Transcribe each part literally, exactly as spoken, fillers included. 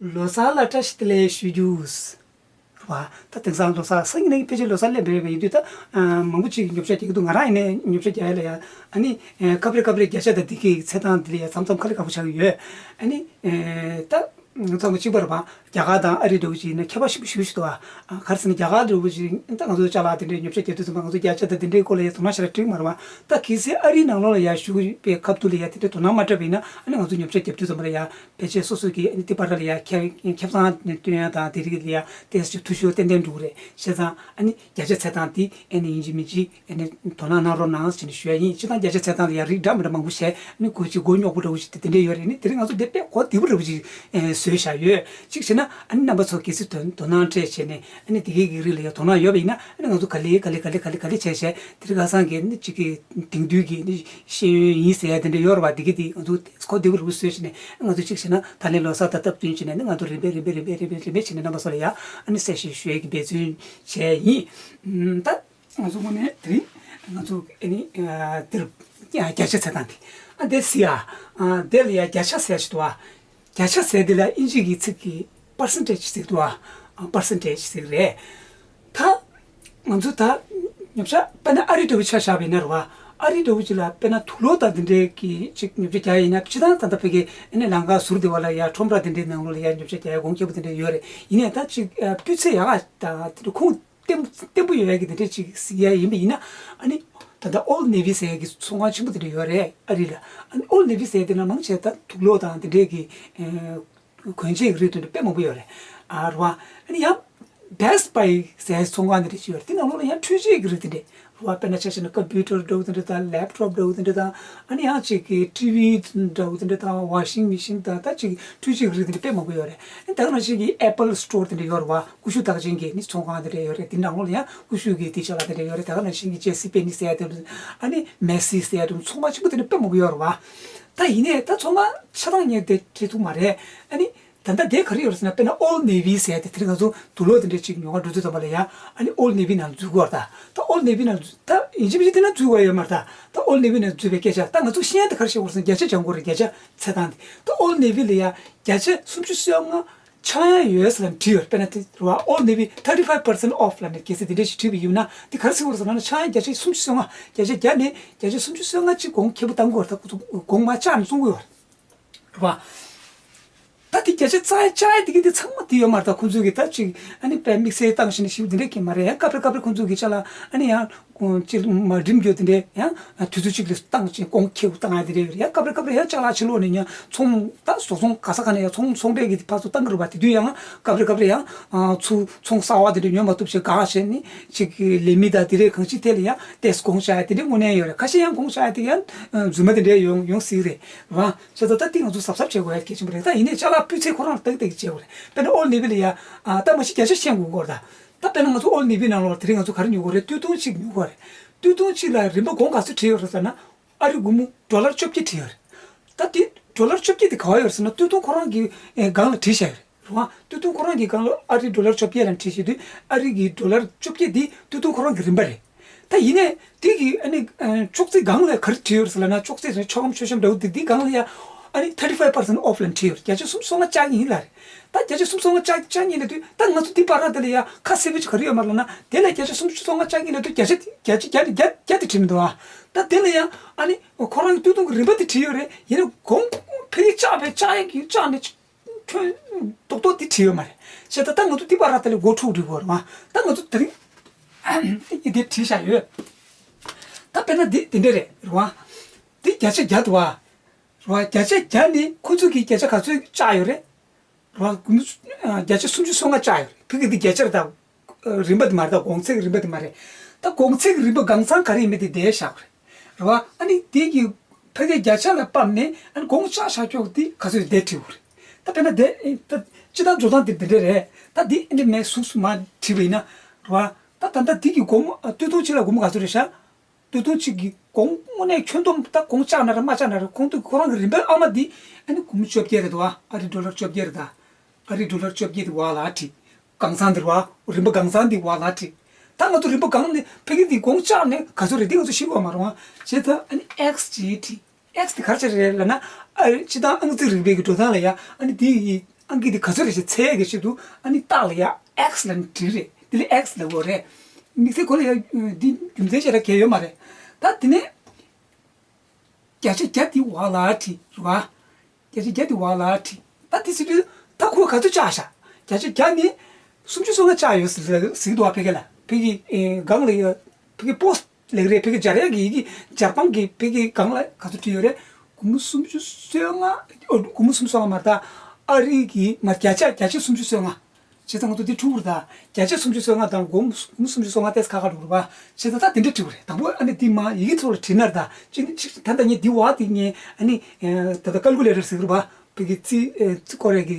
ལོ་གསར་ལ་བཀྲ་ཤིས་བདེ་ལེགས་ཞུ་རྒྱུ། རེད་བ། ད་དེང་སང་ལོ་གསར་སང་ཉིན་ནས་ཕལ་ཆེར་ལོ་གསར་སླེབས་པ་རེད་པ། ཡིན་དུས་ད་ཨ་མང་པོ་ཅིག་ཉོ་ཆ་རྒྱག་གི་འདུག་ང་རང་ཡིན་ནའི་ཉོ་ཆ་རྒྱག་ཡ་ལ་ཡ། ཨ་ནི་ཨ་སྐབས་རེ་སྐབས་རེ་བརྒྱ་ཆ་དང་དེ་གའི་ཚེས་གྲངས་དེ་ལ་ཡ་མཚམས་མཚམས་དཀའ་ལས་ཁག་པོ་ཆགས་ཀྱི་ཡོད། ཨ་ནི་ཨ་ད་ང་ཚོ་གཅིག་པ་རེད་བ། རྒྱ་གར་དང་ཨ་རི་འདྲ་བོ་ཅིག་ཡིན་ན་ཁྱད་པར་ཞེ་པོ་ཞེ་པོ་ཞིག་འདུག་ཨ། ག་རེ་ཟེར་ན་རྒྱ་གར་འདྲ་བོ་ཅིག་ད་ང་ཚོ་ཅ་ལག་དེ་འདྲའི་ཉོ་ཆ་རྒྱག་དུས་ཙམ་པ་ང་ཚོ་བརྒྱ་ཆ་དང་དེ་འདྲའི་སྐོར་ལ་ཡ་དོ་སྣང་ཞེ་དྲག་སྤྲད་ཀྱི་མ་རེད་བ། ད་གལ་སྲིད་ཨ་རིའི་ནང་ལོགས་ལ་ཡ་བཞུགས་པའི་སྐབས་དུས་ལ་ཡ་དེ་འདྲའི་དོ་སྣང་མ་སྤྲད་པ་ཡིན་ན། ཨ་ནི་ང་ཚོ་ཉོ་ཆ་རྒྱག་དུས་ཙམ་པ་ལ་ཡ་ཕལ་ཆེར་སོ་སོ་གི་ཨ་ནི་དེ་བར་ལ་ཡ་ཁྱབ་ཁྱབ་ཚང་སྟོན་ཡ་དང་དེ་རིགས་ལ་ཡ་ཏོག་ཙམ་འཐུས་ཤོར་ཏན་ཏན་འགྲོ་གི་རེད། བྱས་ཙང་ཨ་ནི་བརྒྱ་ཆ་ཚེས་གྲངས་དེ་ཨ་ནི་ཡིན་གཅིག་མིན་གཅིག་ཨ་ནི་དོ་སྣང་གནང་རོགས་གནང་ཟེར་ནས་ཞུ་ཡ་ཡིན། སྤྱིར་བཏང་བརྒྱ་ཆ་ཚེས་གྲངས་ལ་ཡ་རིགས་འདྲ་མི་འདྲ་མང་པོ་བྱས། ཨ་ནི་གོ་ཅིག་མགོ་རྙོག་པོ་འདྲ་བོ་ཞིག་དེ་འདྲ་ཡོད་རེད། ཨ་ནི་དེ་རིང་ང་ཚོ་དེ་དཔེ་གོ་བདེ་པོ་འདྲ་བོ་ཅིག་ཨེ་བཟོས་བཞག་ཡོད། གཅིག་བྱས་ན་ཨ་ནི་རྣམ་པ་ཚོ་གལ་སྲིད་དོ་དོ་སྣང་སྤྲད་བྱས་ནས་ཨ་ནི་དེ་གའི་གི་རིགས་ལ་ཡ་དོ་སྣང་ཡོད་པ་ཡིན་ན། ཨ་ནི་ང་ཚོ་ག་ལེ་ག་ལེ་ག་ལེ་ག་ལེ་ག་ལེ་བྱས་བྱས་དེ་རིང་ཁ་སང་གི་ཨ་ནི་གཅིག་གི་དེང་དུས་ཀྱི་ཨ་ནི་ཤེས་ཡོན་ཡིན་ཟེར་ཡ་དེ་འདྲ་ཡོད་རེད་བ། དེ་གི་དེ་ང་ཚོ་གོ་བདེ་པོ་འདྲ་བོ་བཟོས་བྱས་ནས་ང་ཚོ་གཅིག་བྱས་ན་ད་ལན་ལོ་གསར་དང་སྟབས་བསྟུན་བྱས་ནས་ཨ་ནི་ང་ཚོ་རིམ་པས་རིམ་པས་རིམ་པས་རིམ་པས་རིམ་པས་བྱས་ནས་རྣམ་པ་ཚོ་ལ་ཡ་ཨ་ནི་གསལ་བཤད་ཞུ་ཡ་གི་འབད་བརྩོན་བྱས་ཡིན། ཨམ་ད། ང་ཚོ་དངོས་གནས་དེ་རིང་ང་ཚོ་ཨ་ནི་ཨ་འདིར་བརྒྱ་ཆ་ཚེས་གྲངས་དེ་ཨ་འདི་ཟེར་ཡ། ཨ་འདི་ལ་ཡ་བརྒྱ་ཆ་ཟེར་ཡ་ཞིག་འདུག་ཨ། བརྒྱ་ཆ་ཟེར་དེ་ལ་དབྱིན་ཇི་གི་ཚིག་གི་པར་སེན་ཊེ་ཇི་ཟེར་འདུག་ཨ། པར་སེན་ཊེ་ཇི་ཟེར་རེད། ད་ང་ཚོ་ད་ཉོ་ཆ་དཔེར་ན་ཨ་རི་འདྲ་བོ་ཆ་བཞག་པ་ཡིན་ན་རེད་བ། ཨ་རི་འདྲ་བོ་ཅིག་ལ་དཔེར་ན་དུག་ལོག་དང་དེ་འདྲའི་གི་ཅིག་ཉོ་ཆ་རྒྱག་ཡ་ཡིན་ན། སྤྱིར་བཏང་ད་ལྟ་ཕ་གི་ཨ་ནི་ལམ་ཁ་ཟུར་དེ་བ་ལ་ཡ་ཁྲོམ་ར་དེ་འདྲའི་ནང་ལོགས་ལ་ཡ་ཉོ་ཆ་རྒྱག་ཡ་གོང་ཁེ་པོ་དེ་འདྲ་ཡོད་རེད། ཡིན་ནའི་ད་ཅིག་ཨ་སྤུས་ཚད་ཡག་ག་དང་དེ་འདྲ་ཁུངས་བརྟན་བརྟན་པོ་ཡོད་ཡ་གི་དེ་འདྲ་ཅིག་གཟིགས་ཡ་ཡིན་པ་ཡིན་ན། ཨ་ནི་ད་ལྟ་ཨོལ་ནེ་ཝི་ཟེར་ཡ་གི་ཚོང་ཁང་ཆེན་པོ་དེ་འདྲ་ཡོད་རེད་ཨ་རི་ལ། ཨ་ནི་ཨོལ་ནེ་ཝི་ཟེར་ཡ་དེ་ན་མང་ཆེ་ད་དུག་ལོག་དང་དེ་འདྲའི་གི་ཨ་གོན་ཆས་ཀྱི་རིགས་དེ་འདྲ་དཔེ་མང་པོ་ཡོད་རེད། ཨ་རེད་བ། ཨ་ནི་ཡང་བེ་སི་ཊི་བྷའི་ཟེར་ཡ་ཚོང་ཁང་དེ་འདྲ་ཅིག་ཡོད་རེད། དེ་ནང་ལོགས་ལ་ཡང་འཕྲུལ་ཆས་ཀྱི་རིགས་དེ་འདྲ་རེད་བ། དཔེར་ན་ཆ་བཞག་ན་ཀམ་པུ་ཊར་འདྲ་བོ་དེ་འདྲ་དང་ལེབ་ཊོབ་འདྲ་བོ་དེ་འདྲ་དང་། ཨ་ནི་ཡང་ཅིག་གི་ཊི་ཝི་འདྲ་བོ་དེ་འདྲ་དང་ཝ་ཤིང་མེ་ཤིན་དང་ད་ཅིག་འཕྲུལ་ཆས་ཀྱི་རིགས་དེ་འདྲ་དཔེ་མང་པོ་ཡོད་རེད། ཨ་ནི་ད་ག་ནང་བཞིན་གྱི་ཨེ་པལ་སི་ཊོར་དེ་འདྲ་ཡོད་རེད་བ། ཀུ་ཤུ་རྟགས་ཅན་གྱི་ནི་ཚོང་ཁང་དེ་འདྲ་ཡོད་རེད། དེ་ནང་ལོགས་ལ་ཡང་ཀུ་ཤུ་གི་དེ་ཅ་ལག་དེ་འདྲ་ཡོད་རེད། ད་ག་ནང་བཞིན་གྱི་ཇེ་སི་པེ་ནི་ཟེར་ཡ་དེ་འདྲ། ཨ་ནི་མེ་སི་ཟེར་ཡ་དེ་འདྲ་ཚོང་ཁང་ཆེན་པོ་དེ་འདྲ་དཔེ་མང་པོ་ཡོད་རེད་བ། ད་ཡིན་ནའི་ད་ཚོང་ཁང་ཆ་ཚང་ངས་དེ་བྲིས་ཐུབ་མ་རེད། ཨ་ནི་ད་ལྟ་དེ་ག་རེ་ཡོད་རེད་ཟེར་ན། དཔེར་ན་ཨོལ་ནེ་ཝི་ཟེར་ཡ་དེ་དེ་རིང་ང་ཚོ་དུག་ལོག་དེ་འདྲ་ཅིག་ཉོ་ག་འགྲོ་དུས་ཙམ་པ་ལ་ཡ་ཨ་ནི་ཨོལ་ནེ་ཝི་ནང་འཛུལ་དགོས་རེད། ད་ད་ཨོལ་ནེ་ཝི་ནང་འཛུལ་ད་ཡིན་གཅིག་མིན་གཅིག་དེ་ན་འཛུལ་དགོས་ཡོད་མ་རེད། ད་ད་ཨོལ་ནེ་ཝི་ནང་འཛུལ་བའི་སྐད་ཆ། ད་ང་ཚོ་ཤེས་ཡ་དེ་ག་རེ་བཤད་དགོས་རེད་ཟེར་ན་བརྒྱ་ཆ་སྦྱང་དགོས་རེད། བརྒྱ་ཆ་ཚེས་གྲངས་དེ། ད་ཨོལ་ནེ་ཝི་ལ་ཡ་བརྒྱ་ཆ་སུམ་ཅུ་སོ་ལྔ་ཆག་ཡ་ཡོད་ཟེར་ལབ་བྲིས་ཡོད་རེད། དཔེར་ན་དེ་རེད་བ། ཨོལ་ནེ་ཝི་ཐར་ཊི་ཕའིབ་པར་སེན་ཊི་ཨོཕ་ལབ་ནས་གལ་སྲིད་དེ་འདྲ་ཞིག་བྲིས་པ་ཡིན་ན། དེ་ག་རེ་ཟེར་དགོས་རེད་ཟེར་ན། ཆག་ཡ་བརྒྱ་ཆ་སུམ་ཅུ་སོ་ལྔ། བརྒྱ་ཆ་བརྒྱ་ནས་བརྒྱ་ཆ་སུམ་ཅུ་སོ་ལྔ་ཅིག་གོང་ཁེ་པོ་གཏང་དགོས་རེད། ད་ཁོ་ཚོ་གོང་མར་བཅག་ནས་བཙོང་གི་ཡོད་རེད་བ། ད་དེ་བརྒྱ་ཆ་རྩ་བའི་བཅག་ཡ་དེ་གི་དེ་ཚང་མ་དེ་ཡོད་མ་རེད། ད་ཁོ་ཚོས་གི་ད་ཅིག་ཨ་ནི་དཔེ་དམིགས་བསལ་བཏང་བཞིན་ཞིག་དེ་འདྲ་གི་མ་རེད། ཡང་སྐབས་རེ་སྐབས་རེ་ཁོ་ཚོས་གི་ཅ་ལག་ཨ་ནི་ཡང་ཅིག་མ་འགྲིམ་རྒྱུ་དེ་འདྲ་ཡང་དུས་ཚོད་ཅིག་ལ་བཏང་ཅིག་གོང་ཁེ་པོ་བཏང་ཡ་དེ་འདྲ་ཡོད་རེད། ཡང་སྐབས་རེ་སྐབས་རེ་ཡང་ཅ་ལག་ཕྱི་ལོགས་ནས་ཉོ་ཚོང་ད་བཟོ་ཚོང་ག་ས་ག་ནས་ཡང་ཚོང་ཚོང་འབྲེལ་གི་དེ་ཕར་ཚུར་བཏང་གི་རེད་པ། དེ་དུས་ཡང་སྐབས་རེ་སྐབས་རེ་ཡང་ཚུར་ཚོང་གསར་བ་དེ་འདྲ་ཉོ་མ་ཐུབ་ཞེས་དགག་བྱས་ནས་ཅིག་གི་ལས་མི་དང་དེ་འདྲ་གང་ཅིའི་ཐད་ལ་ཡང་ཏོག་ཙམ་གོང་བཅག་ཡ་དེ་འདྲ་དངོས་གནས་ཡོད་རེད། ཁ་ཤས་ཡང་གོང་བཅག་ཡ་དེ་ཡང་རྫུན་མ་དེ་འདྲ་ཡོང་ཡོང་སྲིད་རེད་བ། བྱས་ཙང་ད་ལྟ་འདི་ང་ཚོ་གཟབ་གཟབ་བྱེད་དགོས་ཡ་གལ་ཆེན་པོ་རེད། ད་ཡིན་ནའི་ཅ་ལག་སྤུས་ཚད་ཁོ་རང་ལ་ཏག་ཏག་བྱེད་དགོས་རེད། དཔེར་ན་ཨོལ་ནེ་ཝི་ལ་ཡ་ཨ་ད་མ་གཞི་བརྒྱ་ཆ་ཤེས་དགོས་སྐོར། ད་ད་དཔེར་ན་ང་ཚོ་ཨོལ་ནེ་ཝི་ནང་ལོགས་དེ་རིང་ང་ཚོ་ག་རེ་ཉོ་དགོས་རེད། སྟོད་ཐུང་གཅིག་ཉོ་དགོས་རེད། སྟོད་ཐུང་གཅིག་ལ་རིན་པ་གོང་ག་ཚོད་བྲིས་ཡོད་རེད་ཟེར་ན། ཨ་རི་སྒོར་མོ་ཌོ་ལར་བཅོ་བརྒྱད་བྲིས་ཡོད་རེད། ད་དེ་ཌོ་ལར་བཅོ་བརྒྱད་དེ་ག་བ་ཡོད་རེད་ཟེར་ན། སྟོད་ཐུང་ཁོ་རང་གི་ཨེ་སྒང་ལ་བྲིས་བཞག་ཡོད་རེད། རེད་བ། སྟོད་ཐུང་ཁོ་རང་གི་སྒང་ལ་ཨ་རི་ཌོ་ལར་བཅོ་བརྒྱད་ལབ་བྲིས་བཞག་དུས། ཨ་རི་གི་ཌོ་ལར་བཅོ་བརྒྱད་དེ་སྟོད་ཐུང་ཁོ་རང་གི་རིན་པ་རེད། ད་ཡིན་ནའི་དེ་གི་ཨ་ནི་ཨ་ཅོག་ཙེ་སྒང་ལ་ག་རེ་བྲིས་ཡོད་རེད་ཟེར་ལབ་ན། ཅོག་ཙེ་ཟེར་ཆོག་གམ་ཆོག་ཤེས་མ་འདྲ་བོ་དེ་དེའི་སྒང་ལ་ཡ་ཨ་ནི་ཐར་ཊི་ཕའིབ་པར་སེན་ཊི་ཨོཕ་ལབ་བྲིས་ཡོད་རེད། བརྒྱ་ཆ་སུམ་ཅུ་སོ་ལྔ་བཅག་གི་ཡིན་ལབ་རེད། ད་བརྒྱ་ཆ་སུམ་ཅུ་སོ་ལྔ་བཅག་བཅག་གི་ཡིན་ལབ་དུས། ད་ང་ཚོ་འདི་བར་ལ་དེ་ལ་ཡ་ཁ་གསལ་པོ་ཅིག་ག་རེ་ཡོད་མ་རེད་ལབ་ན། དེ་ལ་བརྒྱ་ཆ་སུམ་ཅུ་སོ་ལྔ་བཅག་གི་ཡིན་ལབ་དུས་བརྒྱ་ཆ་བརྒྱ་ཆ་བརྒྱ་ནས་བརྒྱ་བརྒྱ་དེ་བྲིས་མི་འདུག་ཨ། ད་དེ་ལ་ཡ་ཨ་ནི་ཁོ་རང་གི་སྟོད་ཐུང་གི་རིན་པ་དེ་བྲིས་ཡོད་རེད། ཡིན་ནའི་གོང་ཕ་གི་བཅག་པའི་བཅག་ཡ་གི་བཅག་ནས་ཁྱོན་རྡོག་རྡོག་དེ་བྲིས་ཡོད་མ་རེད། བྱས་ཙང་ད་ང་ཚོ་འདི་བར་ལ་དེ་ལ་སྒོར་དྲུག་བྲིས་དགོས་རེད་བ། ད་ང་ཚོ་དེ་རིང་དེ་དེ་བྲིས་བཞག་ཡོད། ད་དཔེར་ན་འདི་འདི་འདྲ་རེད། རེད་བ། འདི་བརྒྱ་ཆ་བརྒྱ་འདུག་བ། རེད་བ། བརྒྱ་ཆ་བརྒྱ་ནི་ཁོ་ཚོ་གིས་བརྒྱ་ཆ་ག་ཚོད་བཅག་ཡོད་རེད། རེད་བ། བརྒྱ་ཆ་སུམ་ཅུ་སོ་ལྔ་བཅག་ཡོད་རེད། ཕ་གི་འདི་བརྒྱ་ཆ་རེད་ད། རིན་པ་དེ་མ་རེད་ད། གོང་ཚད་ཀྱི་རིན་པ་དེ་མ་རེད། ད་གོང་ཚད་ཀྱི་རིན་པ་སྒང་ཚང་ག་རེ་ཡིན་མིན་དེ་འདིར་བཞག་དགོས་རེད། རེད་བ། ཨ་ནི་དེ་གི་ཕ་གི་བརྒྱ་ཆ་ལ་ཕབ་ནས་ཨ་ནི་གོང་བཅག་བཞག་ཀྱོག་དེ་ག་ཚོད་འདིར་བྲིས་དགོས་རེད། ད་དཔེར་ན་དེ་ད་སྤྱིར་བཏང་འཇོག་སྟངས་དེ་འདི་འདྲ་རེད། ད་འདི་ཨ་ནི་མེད་གཟུགས་སུ་མ་བྲིས་པ་ཡིན་ན། རེད་བ། ད་ད་ལྟ་འདི་གི་སྒོར་མོ་ཨ་སྟོད་ཐུང་གཅིག་ལ་སྒོར་མོ་ག་ཚོད་རེད་ཤག་སྟོད་ཐུང་གཅིག་གི་གོང་དངོས་གནས་ཁྱོན་བསྡོམས་ད་གོང་བཅག་ན་རེད་མ་བཅག་ན་རེད། ཁོང་ཚོ་ཁོ་རང་གི་རིན་པ་ཨ་མ་འདི་ཨ་ནི་སྒོར་མོ་བཅོ་བརྒྱད་རེད་འདུག་ཨ། ཨ་རི་ཌོ་ལར་བཅོ་བརྒྱད་རེད་ད། ཨ་རི་ཌོ་ལར་བཅོ་བརྒྱད་དེ་འོག་ལ་བྲིས། སྒང་ཚང་འདི་རེད་བ། རིན་པ་སྒང་ཚང་འདི་འོག་ལ་བྲིས། ད་ང་ཚོ་རིན་པ་སྒང་ནས་ཕ་གི་འདི་གོང་བཅག་ནས་ག་ཚོད་རེད་འདི་ང་ཚོ་ཤེས་དགོས་མ་རེད་བ། བྱས་ཙང་ཨ་ནི་ཨེགས་ཅེས་བྲིས། ཨེགས་དེ་ག་རེ་བྱས་རེད་ལབ་ན། ཨ་རི་སྤྱིར་བཏང་ཨང་རྩིས་རིག་པའི་གི་འགྲོ་སྟངས་ལ་ཡ་ཨ་ནི་འདི་ཡི་ ཨང་ཀི་འདི་ག་ཚོད་རེད་ཅེས་འཚོལ་ཡས་ཀྱི་ཆེད་དུ་ཨ་ནི་རྟགས་ལ་ཡ་ཨེག་སི་ལབ་ནས་བྲིས་རེད། དེ་ལས་ཨེག་སི་ལབ་དགོས་རེད། དམིགས་བསལ་ཁོ་ལ་ཡ་འདི་རྒྱུ་མཚན་ཞེ་དྲག་གང་ཡང་ཡོད་མ་རེད། ད་དེ་ནས་བརྒྱ་ཆ་བརྒྱ་འདི་འོག་ལ་བྲིས་རེད་བ། བརྒྱ་ཆ་བརྒྱ་འདི་འོག་ལ་བྲིས། ད་དེ་ཟེར་དུས་ད་ཁོ་ག་ཚོད་བཅག་བཞག་བརྒྱ་ཆ་བརྒྱ་ནི་སུམ་ཅུ་སོ་ལྔ་བཅག་ཡོད་ཟེར་ཟེར་གྱི་འདུག་བ། ཕ་གི་ལ་ཕ་གི་ཨེ་སྒང་ལ་ཡ་ཕ་གི་པོ་སི་ལེགས་རེད། ཕ་གི་སྦྱར་ཡག་གི་ཡི་གེ་སྦྱར་པང་གི་ཕ་གི་སྒང་ལ་ག་ཚོད་བྲིས་ཡོད་རེད། སྒོར་མོ་སུམ་ཅུ་སོ་ལྔ། ཨོ་སྒོར་མོ་སུམ་ཅུ་སོ་ལྔ་མ་རེད་ད། ཨ་རི་གི་མ་བརྒྱ་ཆ་བརྒྱ་ཆ་སུམ་ཅུ་སོ་ལྔ། བྱས་ཙང་ང་ཚོ་འདི་འཁྲུག་པོ་རེད་ད། བརྒྱ་ཆ་སུམ་ཅུ་སོ་ལྔ་དང་སྒོར་མོ་སུམ་ཅུ་སོ་ལྔ་ཏོག་ཙམ་ཁ་ཁ་འགྲོ་གི་རེད་པ། བྱས་ཙང་ད་དེ་འདྲ་བྲིས་པ་རེད། དང་པོ་ཨ་ནི་འདི་མ་ཡི་གེ་ཚོ་ལ་བྲིས་ན་རེད་ད། གཅིག་ནི་གཅིག་ད་ལྟ་ངས་འདི་བ་དེ་ངས་ཨ་ནི་ད་ལྟ་ཀལ་ཀུ་ལེ་ཊར་ཟེར་གི་རེད་པ། ཕ་གི་རྩིས་ཨེ་རྩིས་སྐོར་རེ་གི་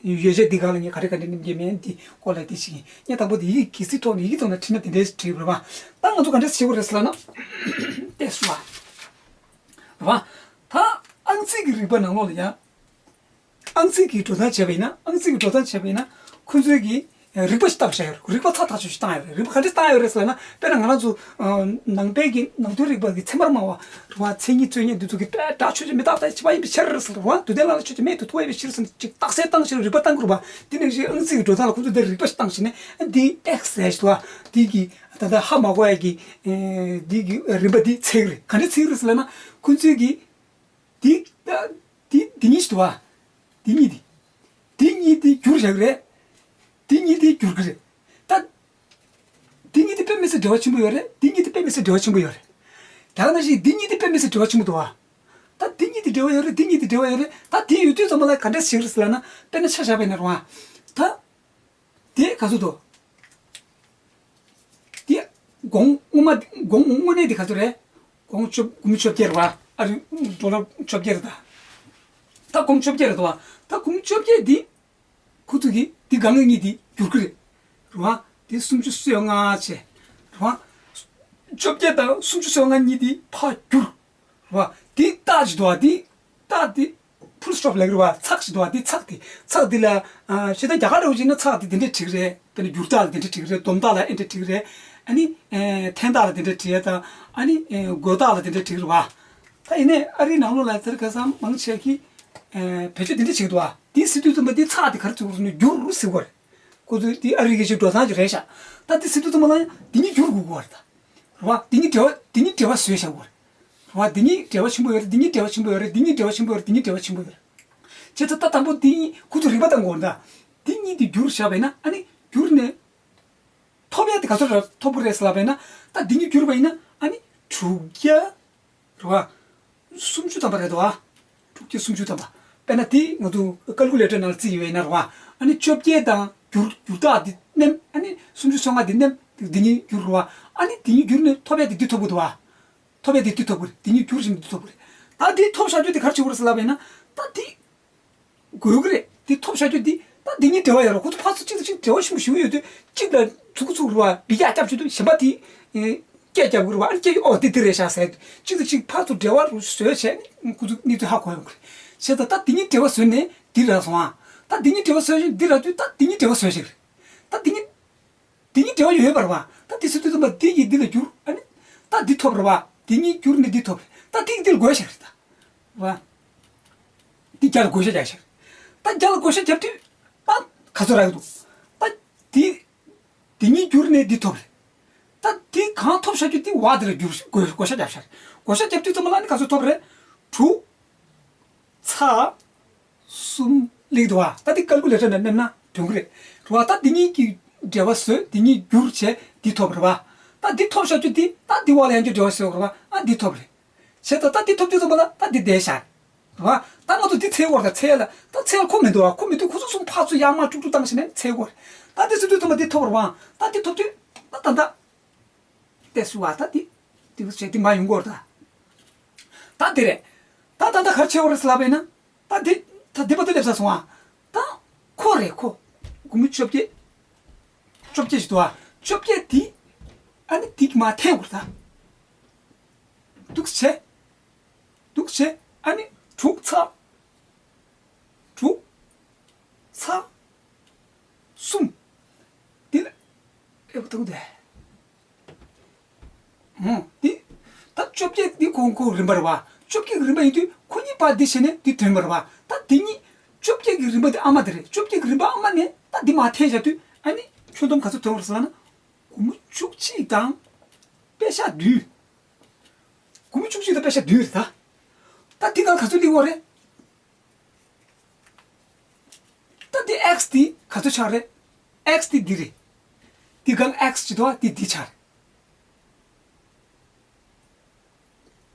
ཡོ་བྱད་འདི་སྒང་ལ་ངས་ག་རེ་ག་འདྲ་ནེམ་གྱི་མེད། འདི་སྐོར་ལ་འདི་ཞིག་ཡིན། ངས་དང་པོ་དེ་ཡི་གེ་གལ་སྲིད་ཐོག་ནས་ཡི་གེ་ཐོག་ནས་བྲིས་ན་དེ་འདྲའི་བྲིས་པ་རེད་པ། ད་ང་ཚོ་ག་འདྲ་བྱེད་དགོས་རེད་ཟེར་ལབ་ན། ཏོག་ཙམ་རེད་པ། ད་ཨང་རྩིས་ཀྱི་རིག་པ་ནང་ལོགས་ལ་ཡང་ཨང་རྩིས་ཀྱི་འགྲོ་སྟངས་བྱས་པ་ཡིན་ན། ཨང་རྩིས་ཀྱི་འགྲོ་སྟངས་བྱས་པ་ཡིན་ན་ཁོ་ཚོའི་གི་རིག་པ་ཞིག་བཏང་བཞག་ཡོད་རེད། རིག་པ་ཚགས་ཚགས་ཤིག་བཏང་ཡོད་རེད། རིག་པ་ག་འདྲ་བཏང་ཡོད་རེད་ཟེར་ན། དཔེར་ན་ང་རང་ཚོ་ནང་པའི་གི་ནང་དོན་རིག་པ་གི་ཚད་མར་སྨྲ་བ་རེད་པ། མཚན་ཉིད་རྩོད་ཉིད་འདི་ཚོ་གི་དཔེ་དགྲ་ཆོས་ཅན། མི་རྟག་པ་དང་བཅས་པ་ཡིན་པའི་ཕྱིར་ཟེར་བ། དུ་ལྡན་ལ་ལ་ཆོས་ཅན། རྨད་དུ་ཐོ་བ་ཡིན་པའི་ཕྱིར་ཟེར་ནས་ཅིག་རྟགས་གསལ་བཏང་ཞིག་རིག་པ་བཏང་དགོས་རེད་པ། དེ་ནང་བཞིན་ཨང་རྩིས་ཀྱི་འགྲོ་སྟངས་ལ་ཁོ་ཚོ་འདིར་རིག་པ་ཞིག་བཏང་ཞིག་ནས་འདི་ཨེག་སི་ཟེར་ཞིག་འདུག་པ། འདི་གི་ད་ལྟ་ཧ་མ་གོ་ཡ་གི་འདི་གི་རིམ་པ་འདི་འཚོལ་གི་རེད། ག་འདྲ་འཚོལ་གི་རེད་ཟེར་ལབ་ན། ཁོ་ཚོས་གི་འདི་འདི་འདི་གཉིས་ཤིག་འདུག་པ། འདི་གཉིས་འདི། འདི་གཉིས་འདི་བསྒྱུར་བཞག་གི་རེད། འདི་གཉིས་འདི་བསྒྱུར་གི་རེད། ད་འདི་གཉིས་འདི་དཔེ་མི་སྲིད་འབྲེལ་བ་ཆེན་པོ་ཡོད་རེད། འདི་གཉིས་འདི་དཔེ་མི་སྲིད་འབྲེལ་བ་ཆེན་པོ་ཡོད་རེད། ད་ག་ནང་བཞིན་འདི་གཉིས་འདི་དཔེ་མི་སྲིད་འབྲེལ་བ་ཆེན་པོ་འདུག་པ། ད་འདི་གཉིས་འདི་འབྲེལ་བ་ཡོད་རེད། འདི་གཉིས་འདི་འབྲེལ་བ་ཡོད་རེད། ད་འདི་ཡོད་དུས་ཙམ་པ་ལ་ག་འདྲ་ཞིག་རེད་ཟེར་ལབ་ན། དཔེར་ན་ཆ་བཞག་པ་ཡིན་ན་རེད་པ། ད། དེ་ག་ཚོད་འདུག་དེ་གོང་སྔོན་མ་གོང་དངོས་གནས་དེ་ག་ཚོད་རེད། གོང་བཅོ་སྒོར་མོ་བཅོ་བརྒྱད་རེད་པ། ཨ་རི་ཌོ་ལར་བཅོ་བརྒྱད་རེད་ད། ད་སྒོར་མོ་བཅོ་བརྒྱད་རེད་འདུག་པ། ད་སྒོར་མོ་བཅོ་བརྒྱད་འདི་ཁོ་ཚོ་གིས་འདི་སྒང་གི་གཉིས་འདི་བསྒྱུར་གི་རེད། རེད་པ། དེ་སུམ་ཅུ་སོ་ལྔ་བྱས། རེད་པ། བཅོ་བརྒྱད་དང་སུམ་ཅུ་སོ་ལྔ་གཉིས་འདི་ཕར་བསྒྱུར། རེད་པ། འདི་རྟགས་ཅིག་འདུག་པ། འདི་རྟགས་འདི་ཕུལ་སི་ཊོབ་ལབ་ཀྱི་རེད་པ། ཚེག་ཅིག་འདུག་པ། འདི་ཚེག་འདི། ཚེག་འདི་ལ་ཨ་ཞེ་དྲག་རྒྱ་གར་འདྲ་བོ་བྱས་ན་ཚེག་འདི་འདི་འདྲས་བྲིས་ཀྱི་རེད། དཔེར་ན་བསྒྱུར་རྟགས་ལ་འདི་འདྲས་བྲིས་ཀྱི་རེད། སྡོམ་རྟགས་ལ་འདི་འདྲས་བྲིས་ཀྱི་རེད། ཨ་ནི་ཨེ་འཐེན་རྟགས་ལ་འདི་འདྲས་བྲིས་ཡ་དང་། ཨ་ནི་ཨེ་བགོ་རྟགས་ལ་འདི་འདྲས་བྲིས་ཀྱི་རེད་པ། ད་ཡིན་ནའི་ཨ་རིའི་ནང་ལོགས་ལ་དེར་ཁ་སང་མང་ཆེ་གིས་ཨེ་བེད་སྤྱོད་འདི་འདྲས་བྱེད་ཀྱི་འདུག་པ། འདི་ཟེར་དུས་ཙམ་པ་འདི་ཚེག་འདི་ག་རེ་བརྩི་དགོས་རེད་ཟེར་ན་བསྒྱུར་ཟེར་དགོས་རེད། ཁོ་ཚོས་འདི་ཨ་རི་གི་ཅིག་འགྲོ་སྟངས་ཅིག་རེད་ཤག་ད་འདི་ཟེར་དུས་ཙམ་པ་ལ་ཡང་འདི་གཉིས་བསྒྱུར་དགོས་ཀྱི་རེད་ད། རེད་པ། འདི་གཉིས་འབྲེལ་བ། འདི་གཉིས་འབྲེལ་བ་བཟོས་བཞག་དགོས་རེད། རེད་པ། འདི་གཉིས་འབྲེལ་བ་ཆེན་པོ་ཡོད་རེད། འདི་གཉིས་འབྲེལ་བ་ཆེན་པོ་ཡོད་རེད། འདི་གཉིས་འབྲེལ་བ་ཆེན་པོ་ཡོད་རེད། འདི་གཉིས་འབྲེལ་བ་ཆེན་པོ་ཡོད་རེད། བྱས་ཙང་ད་དང་པོ་འདི་གཉིས་ཁོ་ཚོས་རིག་པ་བཏང་དགོས་རེད་ད། འདི་གཉིས་འདི་བསྒྱུར་བཞག་པ་ཡིན་ན། ཨ་ནི་བསྒྱུར་ནས་ཐོབ་ཡ་དེ་ག་ཚོད་ར་ཐོབ་ཀྱི་རེད་ཟེར་ལབ་པ་ཡིན་ན། ད་འདི་གཉིས་བསྒྱུར་བ་ཡིན་ན་ཨ་ནི་དྲུག་བརྒྱ། རེད་པ། སུམ་ཅུ་ཐམ་པ་རེད་འདུག་པ། དྲུག་བརྒྱ་སུམ་ཅུ་ཐམ་པ། དཔེར་ན་དེ་ང་ཚོ་ཀལ་ཀུ་ལེ་ཊར་ནང་ལ་བརྩིས་ཡོད་པ་ཡིན་ན་རེད་པ། ཨ་ནི་བཅོ་བརྒྱད་དང་བསྒྱུར་བསྒྱུར་རྟགས་འདི་མནན། ཨ་ནི་སུམ་ཅུ་སོ་ལྔ་འདི་མནན། འདི་གཉིས་བསྒྱུར་རེད་པ། ཨ་ནི་འདི་གཉིས་བསྒྱུར་ནས་ཐོབ་ཡ་དེ་འདི་ཐོབ་ཀྱི་འདུག་པ། ཐོབ་ཡ་དེ་འདི་ཐོབ་ཀྱི་རེད། འདི་གཉིས་བསྒྱུར་བཞིན་འདི་ཐོབ་ཀྱི་རེད། ད་འདི་ཐོབ་བཞག་རྒྱུ་དེ་ག་རེ་བྱེད་དགོས་རེད་ཟེར་ལབ་པ་ཡིན་ན། ད་འདི་དགོས་ཀྱི་རེད། འདི་ཐོབ་བཞག་རྒྱུ་འདི། ད་འདི་གཉིས་འབྲེལ་བ་ཡོད་རེད། ཁོ་ཚོ་ཕར་ཚུར་གཅིག་དང་གཅིག་འབྲེལ་བ་ཆེན་པོ་ཞེ་པོ་ཡོད་དུས་གཅིག་ལ་ཚུགས་ཀྱི་ཚུགས་རེད་པ། འདི་རྒྱག་རྒྱབ་བྱེད་དུས་གཞན་པ་དེ་ཨེ་སྐད་རྒྱབ་ཀྱི་རེད་པ། ཨ་ནི་སྐད། ཨོ་དེ་འདི་རེད་ཤག་ཟེར་དུས་གཅིག་དང་གཅིག་ཕར་ཚུར་འབྲེལ་བ་རུ་བཟོས་བྱས་ནས་ཁོ་ཚོ་གནས་ཚུལ་ཧ་གོ་ཡོང་གི་རེད། བྱས་ཙང་ད་འདི་གཉིས་འབྲེལ་བ་བཟོས་ནས་འདི་རག་སོང་ཨ། ད་འདི་གཉིས་འབྲེལ་བ་བཟོས་ཤིང་འདི་རག་དུས་ད་འདི་གཉིས་འབྲེལ་བ་བཟོས་ཤིག་རེད། ད་འདི་གཉིས། འདི་གཉིས་འབྲེལ་བ་ཡོད་པ་རེད་པ། ད་འདི་ཟེར་དུས་ཙམ་པ་འདི་ཡིས་འདི་ལ་བསྒྱུར། ཨ་ནི་ད་འདི་ཐོབ་རེད་པ། འདི་གཉིས་བསྒྱུར་ནས་འདི་ཐོབ་རེད། ད་འདི་འདི་ལ་བགོ་བཞག་རེད་ད། རེད་པ། འདི་བརྒྱ་ལ་བགོ་བཤའ་རྒྱག་ཤག་ད་བརྒྱ་ལ་བགོ་བཤའ་རྒྱབ་དུས་ད་ག་ཚོད་རག་གི་འདུག་ད་འདི་འདི་གཉིས་བསྒྱུར་ནས་འདི་ཐོབ་རེད། ད་འདི་གང་ཐོབ་བཞག་རྒྱུ་འདི་བ་འདི་ལ་བསྒྱུར། བགོ་བགོ་བཤའ་རྒྱབ་ཤག་བགོ་བཤའ་རྒྱབ་དུས་ཙམ་པ་ལ་ཨ་ནི་ག་ཚོད་ཐོབ་རེད། དྲུག་ཚེག་གསུམ་སླེབས་འདུག་པ། ད་འདི་ཀལ་ཀུ་ལེ་ཊར་ནང་མནན་ན་འདོན་གི་རེད། རེད་པ། ད་འདི་གཉིས་ཀྱི་འབྲེལ་བ་བཟོས། འདི་གཉིས་བསྒྱུར་བྱས་འདི་ཐོབ་རེད་པ། ད་འདི་ཐོབ་བཞག་རྒྱུ་འདི། ད་འདི་བ་ལ་ཡང་བསྐྱར་འབྲེལ་བ་བཟོས་རེད་པ། ཨ་འདི་ཐོབ་རེད། བྱས་ཙང་ད་འདི་ཐོབ་དུས་ཙམ་པ་ལ་ད་འདི་བསྡད་ཤག་རེད་པ། ད་ང་ཚོ་འདི་འཚོལ་དགོས་རེད་ད། འཚོལ་ཡ་ལ་ད་འཚོལ་ཡ་ཁོ་མི་འདུག་པ། ཁོ་མི་འདུག་ཁོ་ཚོ་གསུམ་ཕར་ཚུར་གཡར་མར་དཀྲུག་དཀྲུག་བཏང་བྱས་ནས་འཚོལ་དགོས་རེད། ད་འདི་འཚོལ་དུས་ཙམ་པ་འདི་ཐོབ་རེད་པ། ད་འདི་ཐོབ་དུས་ད་ད་ད། ཏོག་ཙམ་པ། ད་འདི་འདི་བྱས་འདི་མར་ཡོང་གི་རེད་ད། ད་འདི་རེད། ད་ད་ད་ག་རེ་བྱེད་དགོས་རེད་ཟེར་ལབ་པ་ཡིན་ན། ད་འདི་ད་འདི་བར་དུ་སླེབས་ཚར་སོང་ཨ། ད་ཁོ་རེད་ཁོ། སྒོར་མོ་བཅོ་བརྒྱད། བཅོ་བརྒྱད་ཞིག་འདུག་ཨ། བཅོ་བརྒྱད་འདི་ཨ་ནི་འདི་མར་འཐེན་དགོས་རེད་ད། འདུག་སེ་བྱས། འདུག་སེ་བྱས། ཨ་ནི་དྲུག་ཚེག་དྲུག་ཚེག་གསུམ། འདི་ལ་ཨེ་བ་ཐུག་དེ། ཧུམ། འདི་ད་བཅོ་བརྒྱད་འདི་ཁོ་ཁོ་རིམ་པ་རེད་པ། བཅོ་བརྒྱད་ཀྱི་རིམ་པ་ཡིན་དུས་ཁོ་གཉིས་བར་འདི་བྱས་ནས་འདི་ཐོན་པ་རེད་པ། ད་འདི་གཉིས་ བཅོ་བརྒྱད་ཀྱི་རིམ་པ་དེ་ཨ་མ་དེ་རེད། བཅོ་བརྒྱད་ཀྱི་རིམ་པ་ཨ་མ་ནས་ད་འདི་མར་འཐེན་བཞག་དུས་ཨ་ནི་ཁྱོན་བསྡོམས་ག་ཚོད་ཐོན་པ་རེད་ཟེར་ལབ་ན། སྒོར་མོ་བཅུ་གཅིག་དང་པད་ཤག་བདུན། སྒོར་མོ་བཅུ་གཅིག་དང་པད་ཤག་བདུན་རེད་ད། ད་འདི་ག་ག་ཚོད་སླེབས་ཡོད་རེད། ད་འདི་ཨེགས་འདི་ག་ཚོད་ཆགས་རེད། ཨེགས་འདི་འདི་རེད། འདི་གང་ཨེགས་ཅིག་འདུག་ཨ། འདི་འདི་ཆགས་རེད།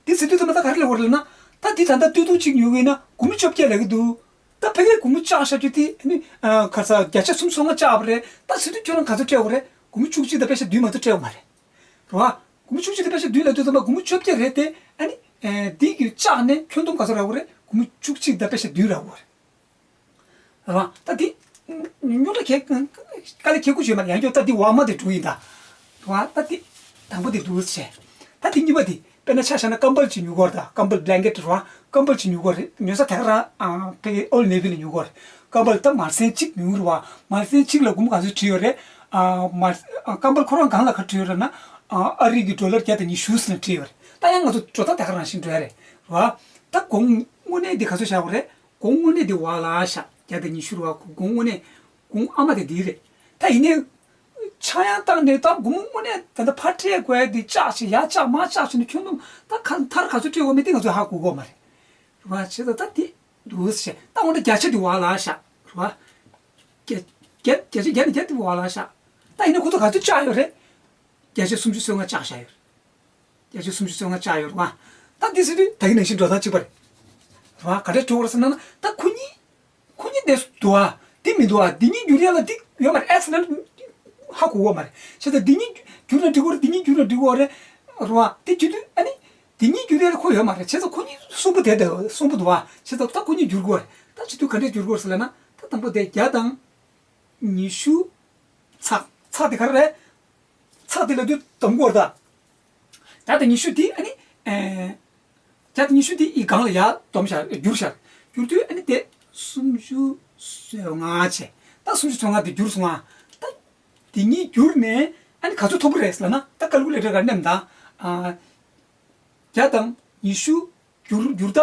འདི་ཟེར་དུས་ཙམ་པ་ད་ག་རེ་ལབ་དགོས་རེད་ལབ་ན། ད་འདི་ད་ལྟ་སྟོང་ཐུན་གཅིག་ཉོ་གི་ཡིན་ན་སྒོར་མོ་བཅོ་བརྒྱད་ལབ་ཀྱི་འདུག་ད་ཕ་གིར་སྒོར་མོ་བཅག་བཞག་རྒྱུ་དེ་ནི་ཨ་ག་ས་བརྒྱ་ཆ་སུམ་ཅུ་སོ་ལྔ་བཅག་པ་རེད། ད་ཟེར་དུས་ཁྱོད་རང་ག་ཚོད་སྤྲད་དགོས་རེད། སྒོར་མོ་བཅུ་གཅིག་དང་པད་ཤག་བདུན་མ་གཏོགས་སྤྲད་དགོས་མ་རེད། རེད་བ། སྒོར་མོ་བཅུ་གཅིག་དང་པད་ཤག་བདུན་ལབ་དུས་ཙམ་པ་སྒོར་མོ་བཅོ་བརྒྱད་རེད་དེ། ཨ་ནི་ཨེ་འདི་གི་བཅག་ནས་ཁྱོན་བསྡོམས་ག་ཚོད་རག་དགོས་རེད། སྒོར་མོ་བཅུ་གཅིག་དང་པད་ཤག་བདུན་རག་དགོས་རེད། རེད་བ། ད་འདི་རྙོག་དྲ་ག་དཀའ་ལས་ཁག་པོ་ཞིག་མ་རེད། ཡང་ཁྱོད་ད་འདི་ཝལ་མར་དེ་འགྲོ་ཡིན་ད། རེད་བ། ད་འདི་དང་པོ་དེ་འདུག་བྱས། ད་འདི་གཉིས་པ་དེ། དཔེར་ན་ཆ་བཞག་ན་ཀམ་བལ་ཅིག་ཉོ་དགོས་རེད་ད། ཀམ་བལ་བྷི་ལན་ཀེཊ་རེད་བ། ཀམ་བལ་ཅིག་ཉོ་དགོས་རེད། ཉོ་ས་དེ་ག་རང་ཨ་ཕ་གི་ཨོལ་ནེ་ཝི་ལ་ཉོ་དགོས་རེད། ཀམ་བལ་ད་མར་སེན་གཅིག་ཉོ་རེད་བ། མར་སེན་གཅིག་ལ་སྒོར་མོ་ག་ཚོད་བྲིས་ཡོད་རེད། ཨ་མར་ཨ་ཀམ་བལ་ཁོ་རང་སྒང་ལ་ག་བྲིས་ཡོད་རེད་ན། ཨ་ཨ་རི་གི་ཌོ་ལར་བརྒྱ་དང་ཉི་ཤུ་ཟེར་ནས་བྲིས་ཡོད་རེད། ད་ཡང་ང་ཚོ་འགྲོ་སྟངས་དེ་ག་རང་བཞིན་འགྲོ་ཡ་རེད། རེད་བ། ད་གོང་དངོས་གནས་དེ་ག་ཚོད་བཞག་དགོས་རེད། གོང་དངོས་གནས་དེ་ཝལ་ལ་བཞག་བརྒྱ་དང་ཉི་ཤུ་རེད་བ། གོང་དངོས་གནས་གོང་ཨ་མ་དེ་འདི་རེད། ད་ཡིན་ནའི་ཆག་ཡང་བཏང་ནས་ད་སྒོར་མོ་དངོས་གནས་ད་ལྟ་ཕར་སྤྲད་དགོས་དེ་བཅག་བྱས་ཡར་བཅག་མར་བཅག་བྱས་ནས་ཁྱོན་བསྡོམས་ད་ག་མཐར་ག་ཚོད་སྤྲད་དགོས་མིན་དེ་ང་ཚོས་ཧ་གོ་གི་ཡོད་མ་རེད། རེད་བ། བྱས་ཙང་ད་དེ་འདུག་ཟེར། ད་འོ་ན་བརྒྱ་ཆ་དེ་ཝལ་ལ་བཞག་རེད་བ། བརྒྱ་བརྒྱ་བརྒྱ་ཆ་བརྒྱ་ནས་བརྒྱ་དེ་ཝལ་ལ་བཞག་ད་ཡིན་ནའི་ཁོ་ཚོ་ག་ཚོད་བཅག་ཡོད་རེད། བརྒྱ་ཆ་སུམ་ཅུ་སོ་ལྔ་བཅག་བཞག་ཡོད་རེད། བརྒྱ་ཆ་སུམ་ཅུ་སོ་ལྔ་བཅག་ཡོད་རེད་བ། ད་འདི་ཟེར་དུས་ད་གིན་ནང་བཞིན་འགྲོ་སྟངས་གཅིག་པ་རེད། རེད་བ། ག་འདྲས་འགྲོ་གི་རེད་ཟེར་ན་ན། ད་ཁོ་གཉིས་ཁོ་གཉིས་འདི་འདུག་ཨ། འདི་མི་འདུག་ཨ། འདི་གཉིས་བསྒྱུར་ཡ་ལ་འདི་ཡོད་མ་རེད། ཨེགས་ལབ་ན་ཧ་གོ་གི་ཡོད་མ་རེད། བྱས་ཙང་འདི་གཉིས་བསྒྱུར་ན་འགྲིག་གི་རེད། འདི་གཉིས་བསྒྱུར་ན་འགྲིག་གི་རེད། རེད་བ། དེ་བྱེད་དུས་ཨ་ནི་འདི་གཉིས་བསྒྱུར་ཡ་ལ་ཁོ་ཡོད་མ་རེད། བྱས་ཙང་ཁོ་གཉིས་གསུམ་པོ་དེ་དང་གསུམ་པོ་འདུག་ཨ། བྱས་ཙང་ད་ཁོ་གཉིས་བསྒྱུར་དགོས་རེད། ད་བྱེད་དུས་ག་འདྲས་བསྒྱུར་དགོས་རེད་ཟེར་ལབ་ན། ད་དང་པོ་དེ་བརྒྱ་དང་ཉི་ཤུ་ཚེག་ཚེག་དེ་ག་རེ་རེད། ཚེག་དེ་ལབ་དུས་དང་པོ་རེད་ད། བརྒྱ་དང་ཉི་ཤུ་དེ་ཨ་ནི། ཨེ། བརྒྱ་དང་ཉི་ཤུ་དེ་ཡི་སྒང་ལ་ཡར་བསྡོམས་བཞག་བསྒྱུར་བཞག་བསྒྱུར་དུས་ཨ་ནི་དེ་སུམ་ཅུ་སོ་ལྔ་བྱས། ད་སུམ་ཅུ་སོ་ལྔ་དེ་བསྒྱུར་སོང་ང་། ད་དེ་གཉིས་བསྒྱུར་ནས་ཨ་ནི་ག་ཚོད་ཐོབ་ཀྱི་རེད་ཟེར་ལབ་ན། ད་ཀལ་ཀུ་ལེ་ཊར་ག་མནན་དང་། ཨ། བརྒྱ་དང་ཉི་ཤུ་བསྒྱུར་བསྒྱུར་ད་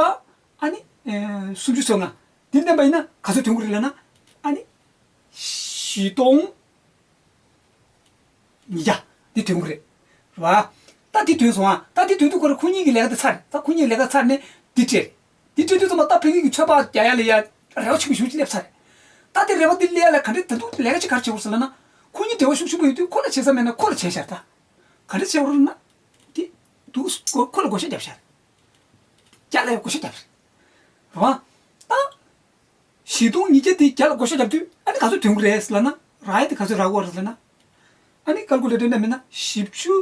ཨ་ནི། ཨེ། སུམ་ཅུ་སོ་ལྔ། འདི་མནན་པ་ཡིན་ན་ག་ཚོད་ཐོན་གྱི་རེད་ལབ་ན། ཨ་ནི། བཞི་སྟོང་ཉིས་བརྒྱ་འདི་ཐོན་གྱི་རེད། རེད་བ། ད་འདི་ཐོན་སོང་ཨ། ད་འདི་ཐོན་དུས་ཁོ་རང་ཁོ་གཉིས་ཀྱི་ལས་ཀ་དེ་ཚར་རེད། ད་ཁོ་གཉིས་ལས་ཀ་ཚར་ནས་འདི་སྤྲད་རེད། འདི་སྤྲད་དུས་ཙམ་པ་ད་ཕ་གི་གི་ཚོད་དཔག་རྒྱག་ཡ་ལ་ཡ་རེ་བ་ཆེན་པོ་ཞེ་པོ་ཅིག་སླེབས་ཚར་རེད། ད་དེ་རེ་བ་འདི་སླེབས་ཡ་ལ་ག་འདྲས་ད་དུང་ལས་ཀ་ཅིག་ག་རེ་བྱེད་དགོས་ཟེར་ལབ་ན། ཁོ་གཉིས་འབྲེལ་བ་ཤུགས་ཆེན་པོ་ཡོད་དུས་ཁོ་ལ་བྱེད་ས་མེད་ན་ཁོ་ལ་བྱས་ཤག་ད་ག་འདྲས་བྱེད་དགོས་ལབ་ན། འདི་འདུག་ཁོ་ལ་བགོ་བཤའ་བརྒྱབ་ཤག་རྒྱ་ལ་ཡ་བགོ་བཤའ་བརྒྱབ་རེད། རེད་བ། ད་བཞི་སྟོང་ཉིས་བརྒྱ་དེ་རྒྱ་ལ་བགོ་བཤའ་བརྒྱབ་དུས་ཨ་ནི་ག་ཚོད་ཐོན་གྱི་རེད་ཟེར་ལབ་ན། རག་ཡ་དེ་ག་ཚོད་རག་གི་རེད་ཟེར་ལབ་ན། ཨ་ནི་ཀལ་ཀུ་ལེ་ཊར་ནང་མིན་ན་བཞི་བཅུ་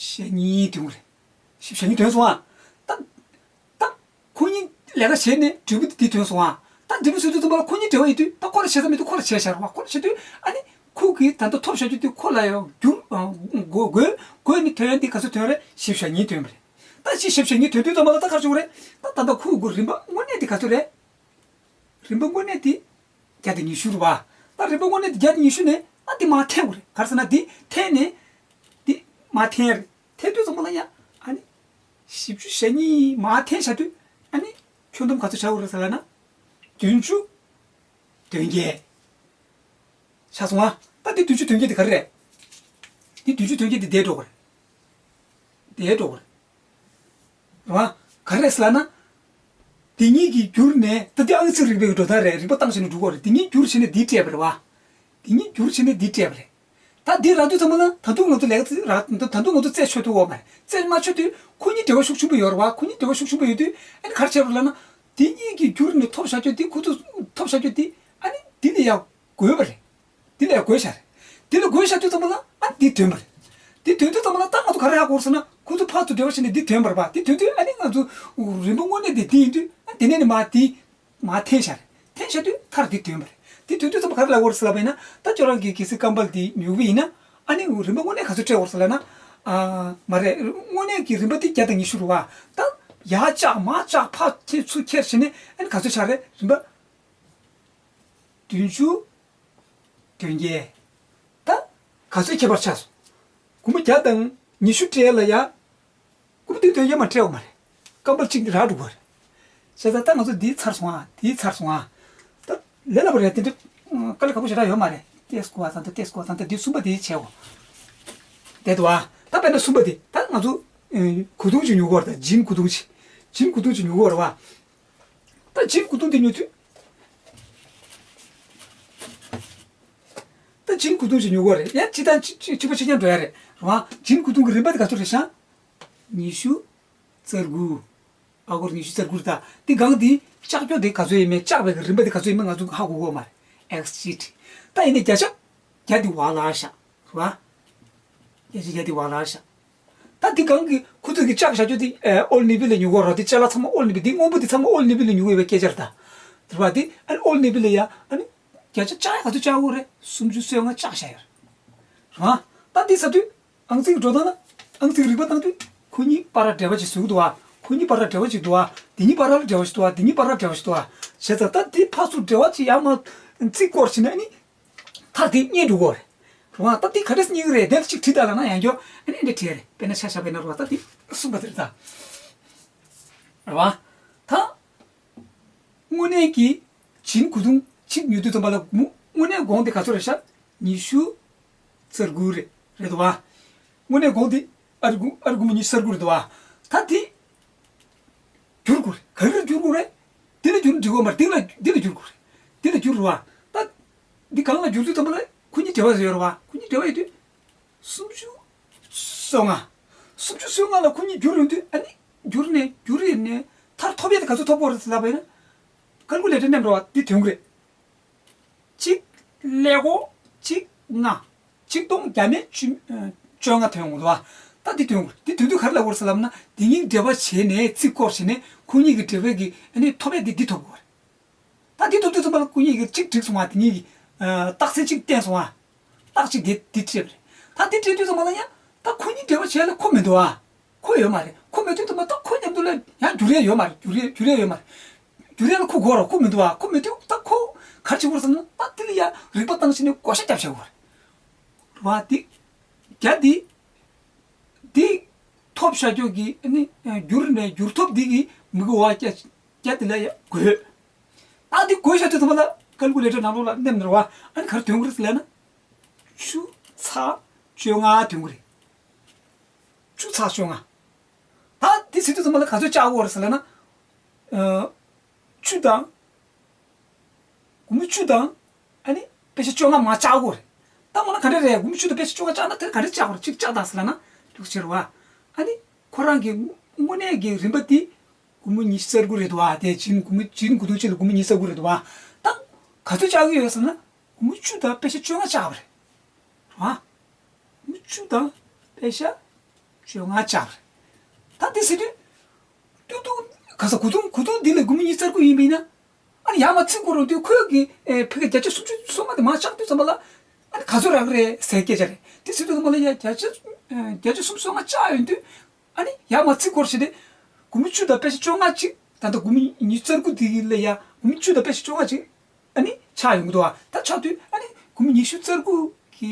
ཞེ་གཉིས་ཐོན་གྱི་རེད། བཞི་བཅུ་ཞེ་གཉིས་ཐོན་སོང་ཨ། ད་ད་ཁོ་གཉིས་ལས་ཀ་བྱས་ནས་འབྲས་བུ་དེ་ཐོན་སོང་ཨ། ད་འབྲས་བུ་ཐོན་དུས་ཙམ་པ་ལ་ཁོ་གཉིས་འབྲེལ་བ་ཡོད་དུས་ད་ཁོ་ལ་བྱེད་ས་མེད་དུས་ཁོ་ལ་བྱས་ཤག་རེད་བ། ཁོ་ལ་བྱེད་དུས་ཨ་ནི་ཁོ་གིས་ད་ལྟ་ཐོབ་བཞག་རྒྱུ་དེ་ཁོ་ལ་ཡང་བསྒྱུར་བགོ་བགོ་བགོས་ནས་ཐོན་ཡ་དེ་ག་ཚོད་ཐོན་རེད། བཞི་བཅུ་ཞེ་གཉིས་ཐོན་པ་རེད། ད་བཞི་བཅུ་ཞེ་གཉིས་ཐོན་དུས་ཙམ་པ་ལ་ད་ག་རེ་བྱུང་རེད། ད་ད་ལྟ་ཁོ་གི་རིན་པ་དངོས་གནས་དེ་ག་ཚོད་རེད། རིན་པ་དངོས་གནས་དེ་བརྒྱ་དང་ཉི་ཤུ་རེད་བ། ད་རིན་པ་དངོས་གནས་དེ་བརྒྱ་དང་ཉི་ཤུ་ནས་ཨ་དེ་མར་འཐེན་དགོས་རེད། ག་རེ་ཟེར་ན་དེ་འཐེན་ནས་དེ་མར་འཐེན་རེད། འཐེན་དུས་ཙམ་པ་ལ་ཡང་ཨ་ནི་བཞི་བཅུ་ཞེ་གཉིས་མར་འཐེན་བཞག་དུས་ཨ་ནི་ཁྱོན་བསྡོམས་ག་ཚོད་ཆགས་ཀྱི་རེད་ཟེར་ལབ་ན། བདུན་ཅུ་དོན་བརྒྱད། ཆགས་སོང་ཨ། ད་དེ་བདུན་ཅུ་དོན་བརྒྱད་དེ་ག་རེ་རེད། དེ་བདུན་ཅུ་དོན་བརྒྱད་དེ་འདས་འགྲོ་གི་རེད། འདས་འགྲོ་གི་རེད། རེད་བ། ག་རེ་རེད་ཟེར་ལབ་ན། དེ་གཉིས་ཀྱིས་བསྒྱུར་ནས་ད་དེ་ཨང་རྩིས་རིག་པའི་འགྲོ་སྟངས་རེད། རིག་པ་བཏང་བྱས་ནས་འགྲོ་གི་རེད། དེ་གཉིས་བསྒྱུར་བྱས་ནས་འདི་སྤྲད་པ་རེད་བ། དེ་གཉིས་བསྒྱུར་བྱས་ནས་འདི་སྤྲད་པ་རེད། ད་འདི་རག་དུས་ཙམ་པ་ལ་ད་དུང་ང་ཚོ་ལས་ཀ་རག་ད་དུང་ང་ཚོ་རྩད་ཆོད་ཐུབ་ཡོད་མ་རེད། རྩད་མ་ཆོད་དུས་ཁོ་གཉིས་འབྲེལ་བ་ཤུགས་ཆེན་པོ་ཡོད་རེད་བ། ཁོ་གཉིས་འབྲེལ་བ་ཤུགས་ཆེན་པོ་ཡོད་དུས་ཨ་ནི་ག་རེ་བྱས་པ་རེད་ལབ་ན། དེ་གཉིས་ཀྱིས་བསྒྱུར་ནས་ཐོབ་བཞག་རྒྱུ་དེ་ཁོ་ཚོ་ཐོབ་བཞག་རྒྱུ་དེ་ཨ་ནི་འདི་ལ་ཡང་བགོས་པ་རེད། འདི་ལ་ཡང་བགོས་བཞག་རེད། འདི་ལ་བགོས་བཞག་དུས་ཙམ་པ་ལ་ཨ་ནི་འདི་ཐོན་པ་རེད། འདི་ཐོན་དུས་ཙམ་པ་ལ་ད་ང་ཚོ་ག་རེ་ཧ་གོ་ཟེར་ན། ཁོ་ཚོ་ཕར་ཚུར་འབྲེལ་བ་བྱས་ནས་འདི་ཐོན་པ་རེད་པ། འདི་ཐོན་དུས་ཨ་ནི་ང་ཚོ་རིན་པ་དངོས་གནས་དེ་འདི་ཡིན་དུས་ཨ་དེ་ནས་ནི་མར་འདི་མར་འཐེན་བཞག་རེད། འཐེན་བཞག་དུས་མཐར་འདི་ཐོན་པ་རེད། འདི་ཐོན་དུས་ཙམ་པ་ག་རེ་ལབ་དགོས་རེད་ཟེར་ལབ་པ་ཡིན་ན། ད་ཁྱོད་རང་གིས་གལ་སྲིད་ཀམ་པལ་འདི་ཉོ་གི་ཡིན་ན་ཨ་ནི་རིན་པ་དངོས་གནས་ག་ཚོད་སྤྲད་དགོས་རེད་ཟེར་ལབ་ན། ཨ་མ་རེད། དངོས་གནས་ཀྱི་རིན་པ་འདི་བརྒྱ་དང་ཉི་ཤུ་རེད་བ། ད་ཡར་བཅག་མར་བཅག་ཕར་ཁྱེར་ཚུར་ཁྱེར་བྱས་ནས་ཨ་ནི་ག་ཚོད་ཆགས་རེད། རིན་པ་བདུན་ཅུ་དོན་བརྒྱད། ད་ག་ཚོད་ཁྱད་པར་ཆགས་སོང་། སྒོར་མོ་བརྒྱ་དང་ཉི་ཤུ་སྤྲད་ལ་ཡ། སྒོར་མོ་བདུན་དོན་བརྒྱད་མ་སྤྲད་ཡོད་མ་རེད། སྐམ་པར་གཅིག་འདི་རག་འགྲོ་གི་རེད། བྱས་ཙང་ད་ང་ཚོ་འདི་ཚར་སོང་ཨ། འདི་ཚར་སོང་ཨ། ད་ ལས་སླ་པོ་རེད། དེ་འདྲ་དཀའ་ལས་ཁག་པོ་ཞེ་དྲག་ཡོད་མ་རེད། ཏེས་ཀོ་བ་དང་ཏེས་ཀོ་བ་དང་ཏེ་འདི་གསུམ་པ་དེ་བྱས་འོ། དེ་འདུག་བ། ད་དཔེར་ན་གསུམ་པ་དེ་ད་ང་ཚོ་གོས་ཐུང་ཅིག་ཉོ་གི་ཡོད་རེད། ད་ཇིན་གོས་ཐུང་ཅིག་ཇིན་གོས་ཐུང་ཅིག་ཉོ་གི་ཡོད་རེད་བ། ད་ཇིན་གོས་ཐུང་དེ་ཉོ་དུས། ད་ཇིན་གོས་ཐུང་ཅིག་ཉོ་གི་ཡོད་རེད། ཡང་ཅི་དང་ཅི་ཅི་ཅི་པ་ཅི་ཉམས་འགྲོ་ཡ་རེད་བ། ཇིན་གོས་ཐུང་གི་རིན་པ་དེ་ག་ཚོད་རེད་ཤག་ཉི་ཤུ་རྩ་དགུ། ཨ་སྒོར་ཉི་ཤུ་རྩ་དགུ་རེད། ད་འདི་གང་འདི་ལྕགས་ཀྱོག་དེ་ག་ཚོད་ཡིན་མིན། ལྕགས་པའི་རིན་པ་དེ་ག་ཚོད་ཡིན་མིན་ང་ཚོ་ཧ་གོ་གི་ཡོད་མ་རེད། ཨེག་སི་ཅི་རེཊ། ད་ཡིན་ནའི་བརྒྱ་ཆ་བརྒྱ་འདི་བ་ལ་ཤག་རེད་བ། བརྒྱ་ཆ་བརྒྱ་འདི་བ་ལ་ཤག་ད་འདི་གང་གི་ཁོ་ཚོ་གི་ལྕགས་བཞག་རྒྱུ་དེ་ཨོལ་ནེ་བི་ལ་ཉོ་གི་ཡོད་རེད། དེ་ཅ་ལག་ཚང་མ་ཨོལ་ནེ་བི། དེ་སྔོན་པོ་དེ་ཚང་མ་ཨོལ་ནེ་བི་ལ་ཉོ་གི་ཡོད་པའི་སྐད་ཆ་རེད། ད་རེད་བ། དེ་ཨ་ནི་ཨོལ་ནེ་བི་ལ་ཡ་ཨ་ནི་བརྒྱ་ཆ་ལྕགས་ཡ་ག་ཚོད་ལྕགས་ཡོད་རེད། སུམ་ཅུ་སོ་ལྔ་ལྕགས་བཞག་ཡོད་རེད་བ། ད་འདི་ཟེར་དུས། ཨང་རྩིས་ཀྱི་འགྲོ་སྟངས་ལ། ཨང་རྩིས་ཀྱི་རིག་པ་བཏང་དུས། ཁོ་གཉིས་བར་ལ་འབྲེལ་བ་ཅིག་བཟོ་གི་འདུག་བ། ཁོ་གཉིས་བར་ལ་འབྲེལ་བ་ཅིག་འདུག་བ། འདི་གཉིས་བར་ལ་འབྲེལ་བ་ཅིག་འདུག་བ། འདི་གཉིས་བར་ལ་འབྲེལ་བ་ཅིག་འདུག་བ། བྱས་ཙང་ད་འདི་ཕར་ཚུར་འབྲེལ་བ་ཅིག་ཡར་མར་རྩིས་སྐོར་བྱས་ནས་ཨ་ནི། མཐར་དེ་རྙེད་འགྲོ་གི་རེད། རེད་བ། ད་འདི་ག་འདྲས་རྙེད་ཀྱི་རེད། དེ་ལ་ཅིག་བྲིས་དང་ལབ་ན་ཡང་སྐྱོ། ཨ་ནི་འདི་བྲིས་རེད། དཔེར་ན་ཆ་བཞག་པ་ཡིན་ན་རེད་བ། ད་འདི་གསུམ་པ་དེ་རེད་ད། རེད་བ། ད། དངོས་གནས་ཀྱི་ཇིན་གོས་ཐུང་གཅིག་ཉོ་དུས་ཙམ་པ་ལ་དངོས་གནས་གོང་དེ་ག་ཚོད་རེད་ཤག་ཉི་ཤུ་རྩ་དགུ་རེད། རེད་འདུག་བ། དངོས་གནས་གོང་དེ་ཨ་རི་གུ་ཨ་རི་གུ་མོ་ཉི་ཤུ་རྩ་དགུ་རེད་འདུག་བ། ད་དེ་བསྒྱུར་དགོས་རེད། ག་རེ་བསྒྱུར་དགོས་རེད། དེ་ལ་བསྒྱུར་འགྲིག་གི་མ་རེད། དེ་ལ་དེ་ལ་བསྒྱུར་དགོས་རེད། དེ་ལ་བསྒྱུར་རེད་བ། ད་འདི་གང་ལ་བསྒྱུར་དུས་ཙམ་པ་ལ་ཁོ་གཉིས་འབྲེལ་བ་ཡོད་རེད་བ། ཁོ་གཉིས་འབྲེལ་བ་ཡོད་དུས། སུམ་ཅུ་སོ་ལྔ། སུམ་ཅུ་སོ་ལྔ་ལ་ཁོ་གཉིས་བསྒྱུར་ཡོང་དུས་ཨ་ནི་བསྒྱུར་ནས་བསྒྱུར་ཡོང་ནས་མཐར་ཐོབ་ཡས་དེ་ག་ཚོད་ཐོབ་ཀྱི་ཡོད་རེད་ཟེར་ལབ་པ་ཡིན་ན། ཀལ་ཀུ་ལེ་ཊར་མནན་རོགས། འདི་ཐོན་གྱི་རེད། གཅིག་ཀླད་ཀོར་གཅིག་ལྔ། ཆིག་སྟོང་བརྒྱ་མེད་བཅུ་བཅོ་ལྔ་ཐོན་ཡོང་གི་འདུག་བ། ད་འདི་ཐོན་གྱི་རེད། འདི་ཐོན་དུས་ག་རེ་ལབ་ཀྱི་ཡོད་རེད་ཟེར་ལབ་ན། འདི་གཉིས་འབྲེལ་བ་བྱས་ནས་རྩིས་སྐོར་བྱས་ནས་ཁོ་གཉིས་ཀྱི་འབྲེལ་བའི་གི་ཨ་ནི་ཐོབ་ཡས་འདི་འདི་ཐོབ་ཀྱི་ཡོད་རེད། ད་འདི་ཐོབ་དུས་ཙམ་པ་ལ་ཁོ་གཉིས་ཀྱིས་གཅིག་འགྲིག་སོང་བ། དེ་གཉིས་ཀྱིས་ཨ་རྟགས་མཚན་གཅིག་བསྟན་སོང་བ། རྟགས་གཅིག་དེ་འདི་སྤྲད་པ་རེད། ད་འདི་སྤྲད་དུས་ཙམ་པ་ལ་ཡང་ད་ཁོ་གཉིས་འབྲེལ་བ་བྱས་ལ་ཁོ་མི་འདུག་ཨ། ཁོ་ཡོད་མ་རེད། ཁོ་མེད་དུས་ཙམ་པ་ད་ཁོ་མཉམ་དུ་ལ་ཡང་བསྒྱུར་ཡས་ཡོད་མ་རེད། བསྒྱུར་ཡས་བསྒྱུར་ཡས་ཡོད་མ་རེད། བསྒྱུར་ཡས་ལ་ཁོ་དགོས་རེད། ཁོ་མི་འདུག་ཨ། ཁོ་མེད་དུས་ད་ཁོ་ག་རེ་བྱེད་དགོས་རེད་ཟེར་ན། ད་དེ་ལ་ཡང་རིག་པ་བཏང་བྱས་ནས་བགོ་བཤའ་རྒྱབ་བྱེད་དགོས་རེད་བ། དེ་རྒྱ་དེ། དེ་ཐོབ་བཞག་རྒྱུ་གི་ཨ་ནི་བསྒྱུར་ནས་བསྒྱུར་ཐོབ་འདི་གི་མི་གི་འོག་རྒྱ་རྒྱ་དེ་ལ་ཡ་དགོས། ད་འདི་དགོས་བཞག་དུས་ཙམ་པ་ལ་ཀལ་ཀུ་ལེ་ཊར་ནང་ལོགས་ལ་མནན་ནས་རེད་བ། ཨ་ནི་ག་རེ་ཐོན་གྱི་རེད་ཟེར་ལབ་ན། བཅུ་ཚེག་བཅོ་ལྔ་ཐོན་གྱི་རེད། བཅུ་ཚེག་བཅོ་ལྔ། ད་འདི་ཟེར་དུས་ཙམ་པ་ལ་ག་ཚོད་བཅག་དགོས་རེད་ཟེར་ལབ་ན། ཨ། བཅུ་དང་། སྒོར་མོ་བཅུ་དང་། ཨ་ནི་པེ་ཤ་བཅོ་ལྔ་མར་བཅག་དགོས་རེད། ད་འོ་ན་ག་འདྲ་རེད། སྒོར་མོ་བཅུ་དང་པེ་ཤ་བཅོ་ལྔ་བཅག་ན་དེ་ག་འདྲ་བཅག་དགོས་རེད། གཅིག་བཅག་དང་ཟེར་ལབ་ན་འདུག་ཟེར་བ། ཨ་ནི་ཁོ་རང་གི་དངོས་གནས་ཀྱི་རིན་པ་དེ་སྒོར་མོ་ཉི་ཤུ་རྩ་དགུ་རེད་འདུག་བ། དེ་ཇིན་སྒོར་མོ་ཇིན་གོས་ཐུང་གཅིག་ལ་སྒོར་མོ་ཉི་ཤུ་རྩ་དགུ་རེད་འདུག་བ། ད་ག་ཚོད་བཅག་གི་ཡོད་ཟེར་ན། སྒོར་མོ་བཅུ་དང་པེ་ཤ་བཅོ་ལྔ་བཅག་པ་རེད། རེད་བ། སྒོར་མོ་བཅུ་དང་པེ་ཤ་བཅོ་ལྔ་བཅག་པ་རེད། ད་དེ་ཟེར་དུས། ཏུ་ཏུ། ག་ས་གོས་ཐུང་གོས་ཐུང་འདི་ལ་སྒོར་མོ་ཉི་ཤུ་རྩ་དགུ་ཡིན་པ་ཡིན་ན། ཨ་ནི་ཡར་མར་རྩིས་སྐོར་རུ་དུས་ཁོས་ཀྱི་ཨེ་ཕ་གི་བརྒྱ་ཆ་སུམ་ཅུ་སོ་ལྔ་དེ་མར་བཅག་དུས་ཙམ་པ་ལ། ཨ་ནི་ག་ཚོད་རག་གི་རེད་ཟེར་སྐད་ཆ་རེད། དེ་ཟེར་དུས་ཙམ་པ་ལ་ཡ་བརྒྱ་ཆ་ཨེ་བརྒྱ་ཆ་སུམ་ཅུ་སོ་ལྔ་བཅག་ཡོང་དུས། ཨ་ནི་ཡར་མར་རྩིས་སྐོར་བྱས་ཏེ། སྒོར་མོ་བཅུ་དང་པེ་ཤ་བཅོ་ལྔ་ཅིག་ད་ལྟ་སྒོར་མོ་ཉི་ཤུ་རྩ་དགུ་དེ་ལ་ཡ་སྒོར་མོ་བཅུ་དང་པེ་ཤ་བཅོ་ལྔ་ཅིག་ཨ་ནི་ཆག་ཡོང་གི་འདུག་བ། ད་ཆག་དུས་ཨ་ནི་སྒོར་མོ་ཉི་ཤུ་རྩ་དགུ་གི་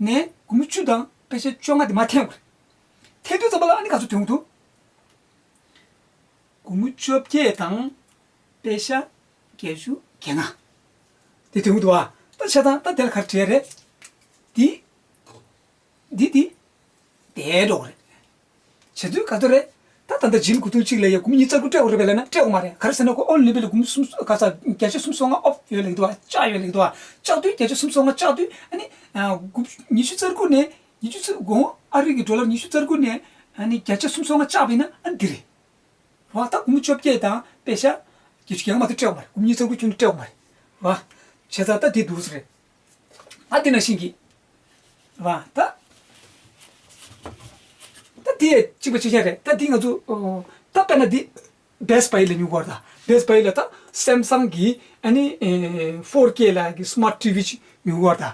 ནས་སྒོར་མོ་བཅུ་དང་པེ་ཤ་བཅོ་ལྔ་དེ་མར་འཐེན་དགོས་རེད། འཐེན་དུས་ཙམ་པ་ལ་ཨ་ནི་ག་ཚོད་ཐོན་གྱི་འདུག་སྒོར་མོ་བཅོ་བརྒྱད་དང་པེ་ཤ་བརྒྱད་ཅུ་གྱ་ལྔ། དེ་ཐོན་གྱི་འདུག་བ། ད་བྱས་ཙང་ད་དེ་ལ་ག་རེ་བྲིས་རེད། འདི། འདི་འདི། དེ་འགྲོ་གི་རེད། བྱེད་དུས་ག་ཚོད་རེད། ད་ད་ལྟ་ཇིན་གོས་ཐུང་གཅིག་ལ་ཡ་སྒོར་མོ་ཉི་ཤུ་རྩ་དགུ་སྤྲད་དགོས་རེད་པས་ལབ་ན་སྤྲད་དགོས་མ་རེད། ག་རེ་ཟེར་ན་ཁོ་ཨོལ་ནེ་བི་ལ་སྒོར་མོ་སུམ་ག་ས་བརྒྱ་ཆ་སུམ་ཅུ་སོ་ལྔ་ཨོཕ་ཡོད་ལབ་ཀྱི་འདུག་བ། བཅག་ཡོད་ལབ་ཀྱི་འདུག་བ། བཅག་དུས་བརྒྱ་ཆ་སུམ་ཅུ་སོ་ལྔ་བཅག་དུས་ཨ་ནི། ཨ། སྒོར་ཉི་ཤུ་རྩ་དགུ་ནས་ཉི་ཤུ་རྩ་དགུ་ཨ་རི་གི་ཌོ་ལར་ཉི་ཤུ་རྩ་དགུ་ནས་ཨ་ནི་བརྒྱ་ཆ་སུམ་ཅུ་སོ་ལྔ་བཅག་པ་ཡིན་ན་ཨ་ནི་འདི་རེད། བ། ད་སྒོར་མོ་བཅོ་བརྒྱད་དང་པེ་ཤ་བརྒྱད་ཅུ་གྱ་ལྔ་མ་གཏོགས་སྤྲད་དགོས་མ་རེད། སྒོར་མོ་ཉི་ཤུ་རྩ་དགུ་ཁྱོན་ནས་སྤྲད་དགོས་མ་རེད། བ། བྱས་ཙང་ད་འདི་འདུག་ཟེར་རེད། ཨ་འདི་ནང་བཞིན་གྱི། བ། ད། ད་འདི་གཅིག་པ་གཅིག་རྐྱང་རེད། ད་འདི་ང་ཚོ་ཨོ། ད་དཔེར་ན་འདི་བེ་སི་བྷའི་ལ་ཉོ་དགོས་རེད། ད་བེ་སི་བྷའི་ལ་ད་སེམ་སང་གི་ཨ་ནི་ཨེ་ཕོར་ཀེ་ལ་གི་སི་མཱར་ཊི་ཝི་ཅིག་ཉོ་དགོས་རེད། ད།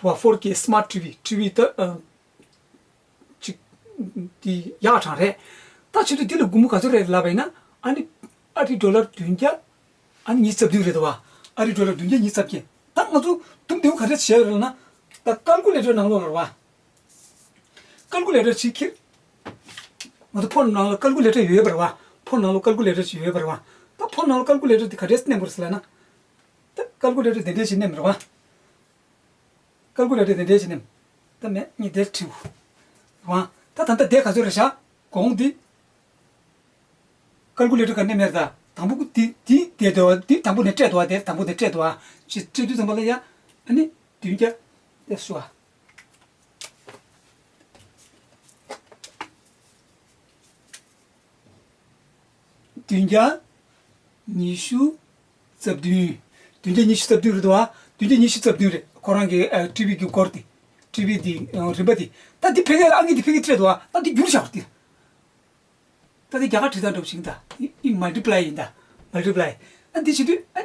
བ། ཕོར་ཀེ་སི་མཱར་ཊི་ཝི། ཊི་ཝི་ད་ཨ། ཅིག་དེ་ཡག་གྲངས་རེད། ད་བྱེད་དུས་འདི་ལ་སྒོར་མོ་ག་ཚོད་རེད་ལབ་པ་ཡིན་ན། ཨ་ནི་ཨ་རི་ཌོ་ལར་བདུན་བརྒྱ་ཨ་ནི་ཉི་ཤུ་རྩ་བདུན་རེད་དོ་བ། ཨ་རི་ཌོ་ལར་བདུན་བརྒྱ་ཉི་ཤུ་རྩ་བརྒྱད། ད་ང་ཚོ་དུམ་བདེ་བོ་ག་འདྲས་བྱས་ཡོད་རེད་ལབ་ན། ད་ཀལ་ཀུ་ལེ་ཊར་ནང་ལོགས་ལ་རེད་བ། ཀལ་ཀུ་ལེ་ཊར་ཅིག་ཁྱེར། ང་ཚོ་ཕོན་ནང་ལ་ཀལ་ཀུ་ལེ་ཊར་ཡོད་པ་རེད་བ། ཕོན་ནང་ལ་ཀལ་ཀུ་ལེ་ཊར་ཅིག་ཡོད་པ་རེད་བ། ད་ཕོན་ནང་ལ་ཀལ་ཀུ་ལེ་ཊར་དེ་ག་འདྲས་མནན་དགོས་རེད་ཟེར་ལབ་ན། ད་ཀལ་ཀུ་ལེ་ཊར་དེ་འདྲས་ཞིག་ནེམ་རེད་བ། ཀལ་ཀུ་ལེ་ཊར་དེ་འདྲས་ཞིག་ནེམ། ད་མེད་ངས་དེར་བྲིའོ། རེད་བ། ད་ད་ལྟ་དེ་ག་ཚོད་རེད་ཤག་གོང་འདི། ཀལ་ཀུ་ལེ་ཊར་ག་ནེམ་ཡར་ད། དང་པོ་འདི་འདི་དེ་དོ་འདི་དང་པོ་ནས་སྤྲད་དོ་བ། དེ་དང་པོ་ནས་སྤྲད་དོ་བ། ཅི་སྤྲད་དུས་ཙམ་པ་ལ་ཡ། ཨ་ནི་བདུན་བརྒྱ། དེ་སུ་བ། བདུན་བརྒྱ་ཉི་ཤུ་རྩ་བདུན། བདུན་བརྒྱ་ཉི་ཤུ་རྩ་བདུན་རེད་དོ། བདུན་བརྒྱ་ཉི་ཤུ་རྩ་བདུན་རེད། ཁོ་རང་གི་ཨ་ཊི་བི་གི་སྐོར་དེ། ཊི་བི་དེ་ཨ་རིམ་པ་དེ། ད་འདི་ཕ་གི་ལ་ཨང་ཀི་དེ་ཕ་གི་སྤྲད་དོ། ད་འདི་བསྒྱུར་བཞག་པ་དེ། ད་འདི་རྒྱ་གར་བྲིས་སྟངས་འདྲ་པོ་ཞིག་ཡིན་ད། ཨི་ཨི་མལ་ཊི་པ་ལའི་ཡིན་ད། མལ་ཊི་པ་ལའི། ཨ་འདི་བྱེད་དུས་ཨ་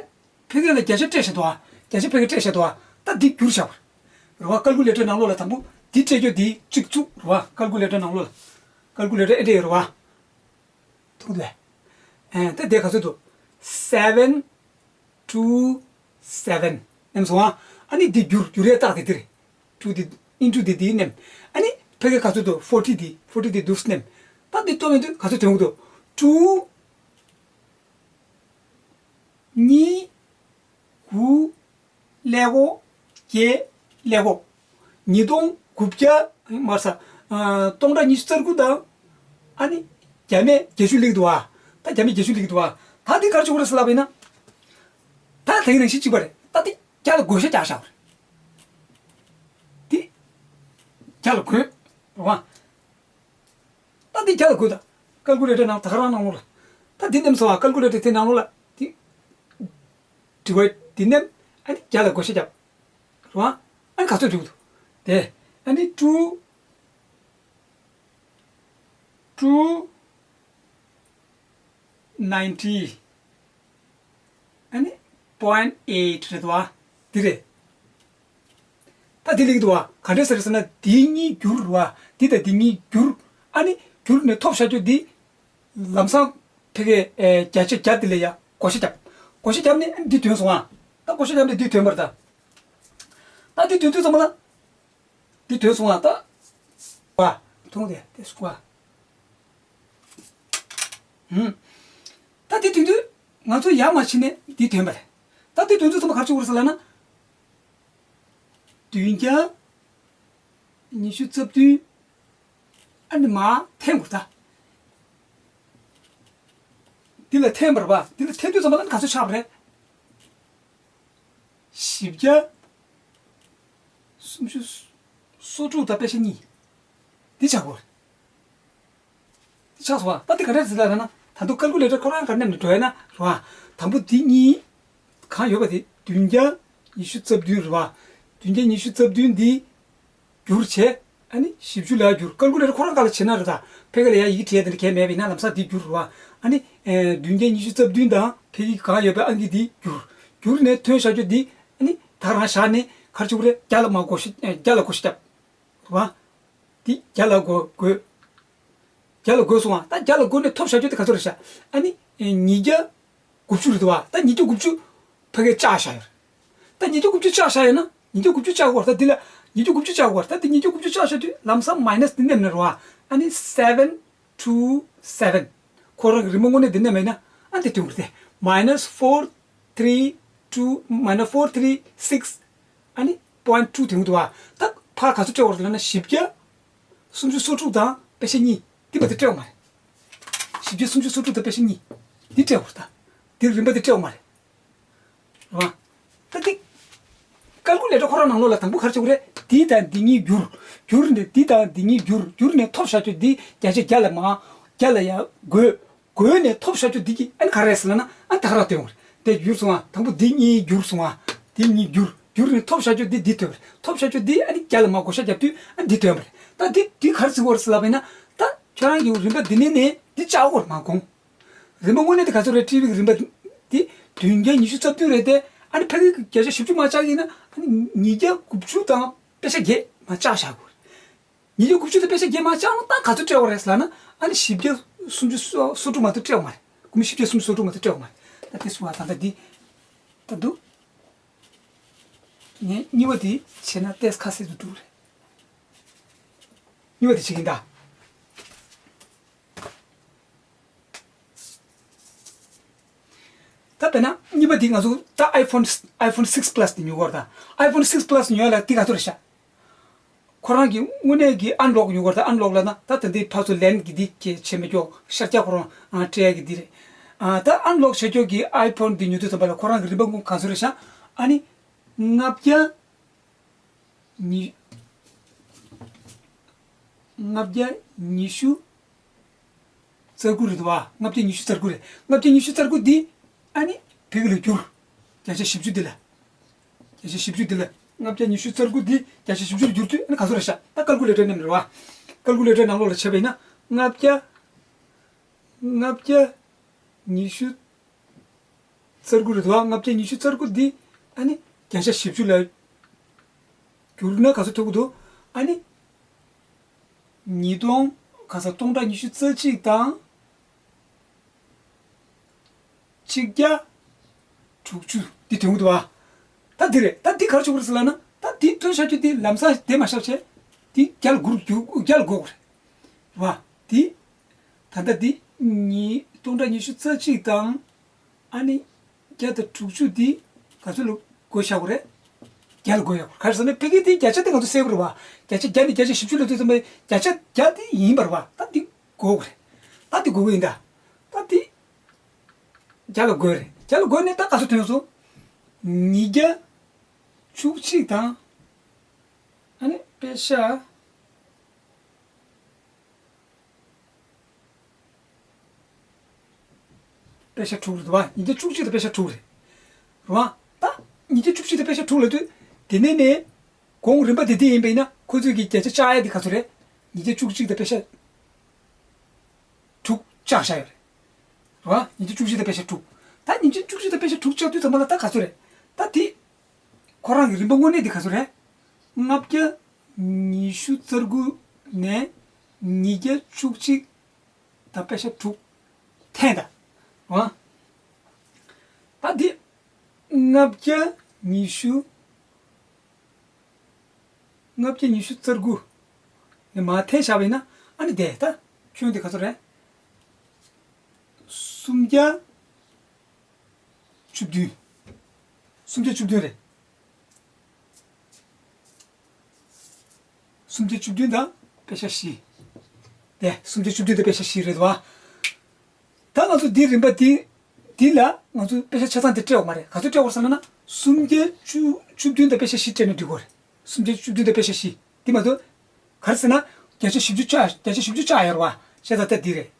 ཕ་གི་ལ་བརྒྱ་ཆ་སྤྲད་བཞག་དོ། བརྒྱ་ཆ་ཕ་གི་སྤྲད་བཞག་དོ། ད་འདི་བསྒྱུར་བཞག་པ་རེད་བ། ཀལ་ཀུ་ལེ་ཊར་ནང་ལོགས་ལ། དང་པོ་འདི་སྤྲད་རྒྱུ་འདི་གཅིག་བཙུགས་རེད་བ། ཀལ་ཀུ་ལེ་ཊར་ནང་ལོགས་ལ། ཀལ་ཀུ་ལེ་ཊར་ཨེ་འདྲ་ཡོད་རེད་བ། ཐུག་འདུག་བས། ཨེ་ད་དེ་ག་ཚོད་འདུག seven two seven ནེམ་སོང་ཨ། ཨ་ནི་འདི་བསྒྱུར་བསྒྱུར་ཡས་རྟགས་དེ་འདི་རེད། ཊུ་འདི་ཨིན་ཊུ་འདི་འདི་ནེམ། ཨ་ནི་ཕ་གི་ག་ཚོད་འདུག་ཕོར་ཊི་འདི་ཕོར་ཊི་འདི་འདུག་ནེམ། ད་འདི་ཐོབ་ཡོང་དུས་ག་ཚོད་ཐོན་གི་འདུག་ཊུ། གཉིས། དགུ། ཀླད་ཀོར། བརྒྱད། ཀླད་ཀོར། ཉིས་སྟོང་དགུ་བརྒྱ། མར་ས། ཨ་སྟོང་ཕྲག་ཉི་ཤུ་རྩ་དགུ་དང་། ཨ་ནི་བརྒྱ་མེད་བརྒྱད་ཅུ་སླེབས་འདུག་བ། ད་བརྒྱ་མེད་བརྒྱད་ཅུ་སླེབས་འདུག་བ། ད་འདི་ག་རེ་བྱེད་དགོས་རེད་ཟེར་ལབ་པ་ཡིན་ན། ད་དེ་གི་ནང་བཞིན་གཅིག་པ་རེད། ད་འདི་བརྒྱ་ལ་བགོ་བཤའ་རྒྱག་བཞག་པ་རེད། འདི་བརྒྱ་ལ་བགོས། རེད་བ། ད་འདི་བརྒྱ་ལ་བགོས་ད། ཀལ་ཀུ་ལེ་ཊར་ནང་ད་ག་རང་ནང་ལོགས་ལ། ད་འདི་ནེམ་སོང་བ། ཀལ་ཀུ་ལེ་ཊར་དེ་ནང་ལོགས་ལ། འདི་འབྲི་བ་འདི་ནེམ། ཨ་ནི་བརྒྱ་ལ་བགོ་བཤའ་རྒྱབ། རེད་བ། ཨ་ནི་ག་ཚོད་འགྲིག་འདུག་དེ། ཨ་ནི་ཊུ། ཊུ་ནའིན་ཊི། ཨ་ནི་པོ་ཡིན་ཊི་ཨེ་ཊི་རེད་དོ། འདི་རེད། ད་འདི་ལེགས་འདུག་བ། ག་འདྲས་ཟེར་ཟེར་ན་འདི་གཉིས་བསྒྱུར་རེད་བ། འདི་དང་འདི་གཉིས་བསྒྱུར། ཨ་ནི་བསྒྱུར་ནས་ཐོབ་བཞག་རྒྱུ་འདི། ལམ་སང་ཕ་གི་ཨེ་བརྒྱ་ཆ་བརྒྱ་འདི་ལ་ཡ་བགོ་བཤའ་རྒྱབ། བགོ་བཤའ་རྒྱབ་ནས་ཨ་ནི་འདི་ཐོན་སོང་ཨ། ད་བགོ་བཤའ་རྒྱབ་ནས་འདི་ཐོན་པ་རེད་ད། ད་འདི་ཐོན་དུས་ཙམ་པ་ལ། འདི་ཐོན་སོང་ཨ་ད། བ། མཐོང་དེ་དེ་སུ་བ། ཧུམ། ད་འདི་ཐོན་དུས་ང་ཚོ་ཡར་མར་ཕྱིན་ནས་འདི་ཐོན་པ་རེད། ད་འདི་ཐོན་དུས་ཙམ་པ་ག་རེ་བྱེད་དགོས་རེད་ཟེར་ལབ་ན། བདུན་བརྒྱ་ཉི་ཤུ་རྩ་བདུན། ཨ་ནི་མར་འཐེན་དགོས་ད། འདི་ལ་འཐེན་པ་རེད་བ། འདི་ལ་འཐེན་དུས་ཙམ་པ་ལ་ཨ་ནི་ག་ཚོད་ཆགས་པ་རེད། བཞི་བརྒྱ་སུམ་ཅུ་སོ་དྲུག་དང་པེ་ཤ་གཉིས། འདི་ཆགས་དགོས། འདི་ཆགས་སོང་བ། ད་འདི་ག་འདྲ་ཟེར་ལབ་ན། ད་དུང་ཀལ་ཀུ་ལེ་ཊར་ཁོ་རང་ག་ནེམ་ནས་འགྲོ་ཡ་ན་རེད་བ། དང་པོ་འདི་གཉིས། གང་ཡོད་པ་དེ་བདུན་བརྒྱ་ཉི་ཤུ་རྩ་བདུན་རེད་བ། བདུན་བརྒྱ་ཉི་ཤུ་རྩ་བདུན་འདི་བསྒྱུར་བྱས། ཨ་ནི་བཞི་བཅུ་ལ་བསྒྱུར། ཀལ་ཀུ་ལེ་ཊར་ཁོ་རང་ག་ལ་བྱེད་ན་རེད་ད། ཕ་གི་ལ་ཡ་ཡི་གེ་བྲིས་ཡ་དེ་འདྲ་གལ་མེད་པ་ཡིན་ན་ལམ་སང་འདི་བསྒྱུར་རེད་བ། ཨ་ནི་ཨེ་བདུན་བརྒྱ་ཉི་ཤུ་རྩ་བདུན་དང་ཕ་གི་གང་ཡོད་པའི་ཨང་ཀི་འདི་བསྒྱུར། བསྒྱུར་ནས་ཐོན་བཞག་རྒྱུ་འདི། ཨ་ནི་ད་རང་བཞག་ནས་ག་རེ་བྱེད་དགོས་རེད། བརྒྱ་ལ་མར་བགོ་བཤའ། ཨེ་བརྒྱ་ལ་བགོ་བཤའ་རྒྱབ། རེད་བ། འདི་བརྒྱ་ལ་བགོ་བགོས། བརྒྱ་ལ་བགོས་སོང་བ། ད་བརྒྱ་ལ་བགོས་ནས་ཐོབ་བཞག་རྒྱུ་དེ་ག་ཚོད་རེད་ཤག་ཨ་ནི་ཨེ་ཉིས་བརྒྱ་དགུ་བཅུ་རེད་འདུག་བ། ད་ཉིས་བརྒྱ་དགུ་བཅུ་ཕ་གིར་བཅག་བཞག་ཡོད་རེད། ད་ཉིས་བརྒྱ་དགུ་བཅུ་བཅག་བཞག་ཡོད་ན། ཉིས་བརྒྱ་དགུ་བཅུ་བཅག་དགོས་རེད། ད་འདི་ལ་ཉིས་བརྒྱ་དགུ་བཅུ་བཅག་དགོས་རེད། ད་འདི་ཉིས་བརྒྱ་དགུ་བཅུ་བཅག་བཞག་དུས་ལམ་སང་མའི་ནས་འདི་ནེམ་ནས་རེད་བ། ཨ་ནི་seven two seven། ཁོ་རང་གི་རི་མོ་དངོས་གནས་འདི་ནེམ་ཡིན་ན། ཨ་འདི་ཐོན་གི་རེད་དེ། minus four three two minus four three six། ཨ་ནི་point two ཐོན་གི་འདུག་བ། ད་ཕར་ག་ཚོད་སྤྲད་དགོས་རེད་ལབ་ན། བཞི་བརྒྱ་སུམ་ཅུ་སོ་དྲུག་དང་པེ་ཤ་གཉིས། འདི་མ་གཏོགས་སྤྲད་དགོས་མ་རེད། བཞི་བརྒྱ་སུམ་ཅུ་སོ་དྲུག་དང་པེ་ཤ་གཉིས། འདི་སྤྲད་དགོས་རེད་ད། འདིར་རིམ་པ་འདི་སྤྲད་དགོས་མ་རེད། རེད་བ། ད་འདི་ཀལ་ཀུ་ལེ་ཊར་ཁོ་རང་ནང་ལོགས་ལ་དང་པོ་ག་རེ་བྱེད་དགོས་རེད། འདི་དང་འདི་གཉིས་བསྒྱུར། བསྒྱུར་ནས་འདི་དང་འདི་གཉིས་བསྒྱུར། བསྒྱུར་ནས་ཐོབ་བཞག་རྒྱུ་འདི་བརྒྱ་ཆ་བརྒྱ་ལ་མར། བརྒྱ་ལ་ཡ་བགོས། བགོས་ནས་ཐོབ་བཞག་རྒྱུ་འདི་གི་ཨ་ནི་ག་རེ་རེད་ཟེར་ལབ་ན། ཨ་ནི་ད་ག་རང་ཐོན་པ་རེད། དེ་བསྒྱུར་སོང་ང་། དང་པོ་འདི་གཉིས་བསྒྱུར་སོང་ང་། འདི་གཉིས་བསྒྱུར། བསྒྱུར་ནས་ཐོབ་བཞག་རྒྱུ་འདི་འདི་ཐོན་པ་རེད། ཐོབ་བཞག་རྒྱུ་འདི་ཨ་ནི་བརྒྱ་ལ་མར་བགོ་བཤའ་བརྒྱབ་དུས་ཨ་ནི་འདི་ཐོན་པ་རེད། ད་འདི་འདི་ག་རེ་བྱེད་དགོས་རེད་ཟེར་ལབ་པ་ཡིན་ན། ད་ཁྱོད་རང་གི་རིམ་པ་འདི་ནས་ནས་འདི་བཅག་དགོས་རེད་མ་གོང་། རིམ་པ་དངོས་གནས་དེ་ག་ཚོད་རེད། ཊི་བི་གི་རིམ་པ་འདི་བདུན་བརྒྱ་ཉི་ཤུ་རྩ་བདུན་རེད་དེ། ཨ་ནི་ཕ་གི་གི་བརྒྱ་ཆ་བཞི་བཅུ་མར་བཅག་གི་ཡིན་ན། ཨ་ནི་ཉིས་བརྒྱ་དགུ་བཅུ་དང་པེ་ཤ་བརྒྱད་མར་བཅག་བཞག་དགོས་རེད། ཉིས་བརྒྱ་དགུ་བཅུ་དང་པེ་ཤ་བརྒྱད་མར་བཅག་ན་ད་ག་ཚོད་སྤྲད་དགོས་རེད་ཟེར་ལབ་ན། ཨ་ནི་བཞི་བརྒྱ་སུམ་ཅུ་སོ་དྲུག་མ་གཏོགས་སྤྲད་དགོས་མ་རེད། དགུ་མི་བཞི་བརྒྱ་སུམ་ཅུ་སོ་དྲུག་མ་གཏོགས་སྤྲད་དགོས་མ་རེད། ད་དེ་སུ་བ་ད་ལྟ་འདི་ད་འདུག་ངས་གཉིས་པ་དེ་བྱས་ན་ཏོག་ཙམ་ཁ་གསལ་དུ་འགྲོ་གི་རེད། གཉིས་པ་དེ་བྱེད་ཀྱིན་གདའ། ད་དཔེར་ན། གཉིས་པ་འདི་ང་ཚོ་ད་ཨའི་ཕོན་ཨའི་ཕོན་six plus དེ་ཉོ་དགོས་རེད་ད། ཨའི་ཕོན་six plus ཉོ་ཡ་ལ་འདི་ག་ཚོད་རེད་ཤག་ཁོ་རང་གི་དངོས་གནས་ཀྱི་ཨན་ལོག་ཉོ་དགོས་རེད་ད། ཨན་ལོག་ལབ་ན་ད་ད་འདི་ཕར་ཚུར་ལན་གྱི་འདི་གྱི་བྱེད་མི་ཀྱོག་ཤར་རྒྱག་ཁོ་རང་ཨ་སྤྲད་ཡ་གི་འདི་རེད། ཨ་ད་ཨན་ལོག་བྱེད་ཀྱོག་གི་ཨའི་ཕོན་འདི་ཉོ་དུས་ཙམ་པ་ལ་ཁོ་རང་གི་རིན་པ་ཀུན་ག་ཚོད་རེད་ཤག་ཨ་ནི་ལྔ་བརྒྱ་ཉི་ལྔ་བརྒྱ་ཉི་ཤུ་རྩ་དགུ་རེད་འདུག་བ། ལྔ་བརྒྱ་ཉི་ཤུ་རྩ་དགུ་རེད། ལྔ་བརྒྱ་ཉི་ཤུ་རྩ་དགུ་འདི་ཨ་ནི་བོད་ཀྱི་ལ་བསྒྱུར། བརྒྱ་ཆ་བཞི་བཅུ་འདི་ལ། བརྒྱ་ཆ་བཞི་བཅུ་འདི་ལ། ལྔ་བརྒྱ་ཉི་ཤུ་རྩ་དགུ་འདི་བརྒྱ་ཆ་བཞི་བཅུ་ལ་བསྒྱུར་དུས་ཨ་ནི་ག་ཚོད་རེད་ཤག་ད་ཀལ་ཀུ་ལེ་ཊར་ནང་ལ་རེད་བ། ཀལ་ཀུ་ལེ་ཊར་ནང་ལོགས་ལ་བྱས་པ་ཡིན་ན་ལྔ་བརྒྱ། ལྔ་བརྒྱ་ཉི་ཤུ་རྩ་དགུ་རེད་འདུག་བ། ལྔ་བརྒྱ་ཉི་ཤུ་རྩ་དགུ་འདི་ཨ་ནི་བརྒྱ་ཆ་བཞི་བཅུ་ལ་བསྒྱུར་ན་ག་ཚོད་ཐོབ་ཀྱི་འདུག་ཨ་ནི་ཉིས་སྟོང་ག་ས་སྟོང་ཕྲག་ཉི་ཤུ་རྩ་གཅིག་དང་ཆིག་བརྒྱ་དྲུག་ཅུ་འདི་ཐོན་གྱི་འདུག་བ། ད་འདི་རེད། ད་འདི་ག་རེ་བྱེད་དགོས་རེད་ཟེར་ལབ་ན་ད་འདི་ཐོན་བཞག་རྒྱུ་འདི་ལམ་སང་བསྡད་མ་བཞག་བྱས་འདི་རྒྱ་ལ་བསྒུར་རྒྱུ་རྒྱ་ལ་བསྒུར་དགོས་རེད་བ། འདི་ད་ལྟ་འདི་ཉིས་སྟོང་ཕྲག་ཉི་ཤུ་རྩ་གཅིག་དང་ཨ་ནི་བརྒྱ་དང་དྲུག་ཅུ་འདི་ག་ཚོད་ལ་བགོ་བཞག་དགོས་རེད། རྒྱ་ལ་བགོ་ཡག་ག་རེ་ཟེར་ན་ཕ་གི་འདི་བརྒྱ་ཆ་འདི་ང་ཚོ་གསལ་པོ་རེད་བ། བརྒྱ་ཆ་བརྒྱ་ནས་བརྒྱ་ཆ་བཞི་བཅུ་ལ་ལྟོས་ཙམ་པ་བརྒྱ་ཆ་བརྒྱ་འདི་ཡིན་པ་རེད་བ། ད་འདི་བགོ་དགོས་རེད། ད་འདི་བགོ་གི་ཡིན་ད། ད་འདི་རྒྱ་ལ་བགོས་རེད། རྒྱ་ལ་བགོས་ནས་ད་ག་ཚོད་ཐོན་སོང་། ཉིས་བརྒྱ་བཅུ་གཅིག་དང་ཨ་ནི་པད་ཤག་པད་ཤག་དྲུག་རེད་འདུག་བ། ཉིས་བརྒྱ་བཅུ་གཅིག་དང་པད་ཤག་དྲུག་རེད། རེད་བ། ད་ཉིས་བརྒྱ་བཅུ་གཅིག་དང་པད་ཤག་དྲུག་ལབ་དུས་དེ་ནས་ནས་གོང་རིམ་པ་དེ་དེ་ཡིན་པ་ཡིན་ན་ཁོ་ཚོས་ཀྱི་བརྒྱ་ཆ་བཅག་ཡ་དེ་ག་ཚོད་རེད། ཉིས་བརྒྱ་བཅུ་གཅིག་དང་པད་ཤག་དྲུག་བཅག་བཞག་ཡོད་རེད། རེད་བ། ཉིས་བརྒྱ་བཅུ་གཅིག་དང་པད་ཤག་དྲུག་ད་ཉིས་བརྒྱ་བཅུ་གཅིག་དང་པད་ཤག་དྲུག་བཅག་དུས་ཙམ་པ་ལ་ད་ག་ཚོད་རེད། ད་དེ་ཁོ་རང་གི་རིམ་པ་དངོས་གནས་དེ་ག་ཚོད་རེད། ལྔ་བརྒྱ་ཉི་ཤུ་རྩ་དགུ་ནས་ཉིས་བརྒྱ་བཅུ་གཅིག་དང་པད་ཤག་དྲུག་འཐེན་ད། འོ། ད་འདི་ལྔ་བརྒྱ་ཉི་ཤུ། ལྔ་བརྒྱ་ཉི་ཤུ་རྩ་དགུ་ནས་མར་འཐེན་བཞག་པ་ཡིན་ན་ཨ་ནི་དེ་ད་ཁྱོན་དེ་ག་ཚོད་རེད། སུམ་བརྒྱ་བཅུ་བདུན། སུམ་བརྒྱ་བཅུ་བདུན་རེད། སུམ་བརྒྱ་བཅུ་བདུན་དང་པད་ཤག་བཞི། དེ་སུམ་བརྒྱ་བཅུ་བདུན་དང་པད་ཤག་བཞི་རེད་བ། ད་ང་ཚོ་འདིའི་རིམ་པ་འདི་འདི་ལ་ང་ཚོ་པད་ཤག་ཆ་ཚང་འདི་སྤྲད་འོག་མ་རེད། ག་ཚོད་སྤྲད་འོག་ཟེར་ན་ན་སུམ་བརྒྱ་བཅུ་བཅུ་བདུན་དང་པད་ཤག་བཞི་སྤྲད་ན་འགྲིག་གོ་རེད། སུམ་བརྒྱ་བཅུ་བདུན་དང་པད་ཤག་བཞི་འདི་མ་གཏོགས་ག་རེ་ཟེར་ན་བརྒྱ་ཆ་བཞི་བཅུ་ཆགས་བརྒྱ་ཆ་བཞི་བཅུ་ཆགས་ཡོད་རེད་བ། བཤད་ད་ལྟ་འདི་རེད།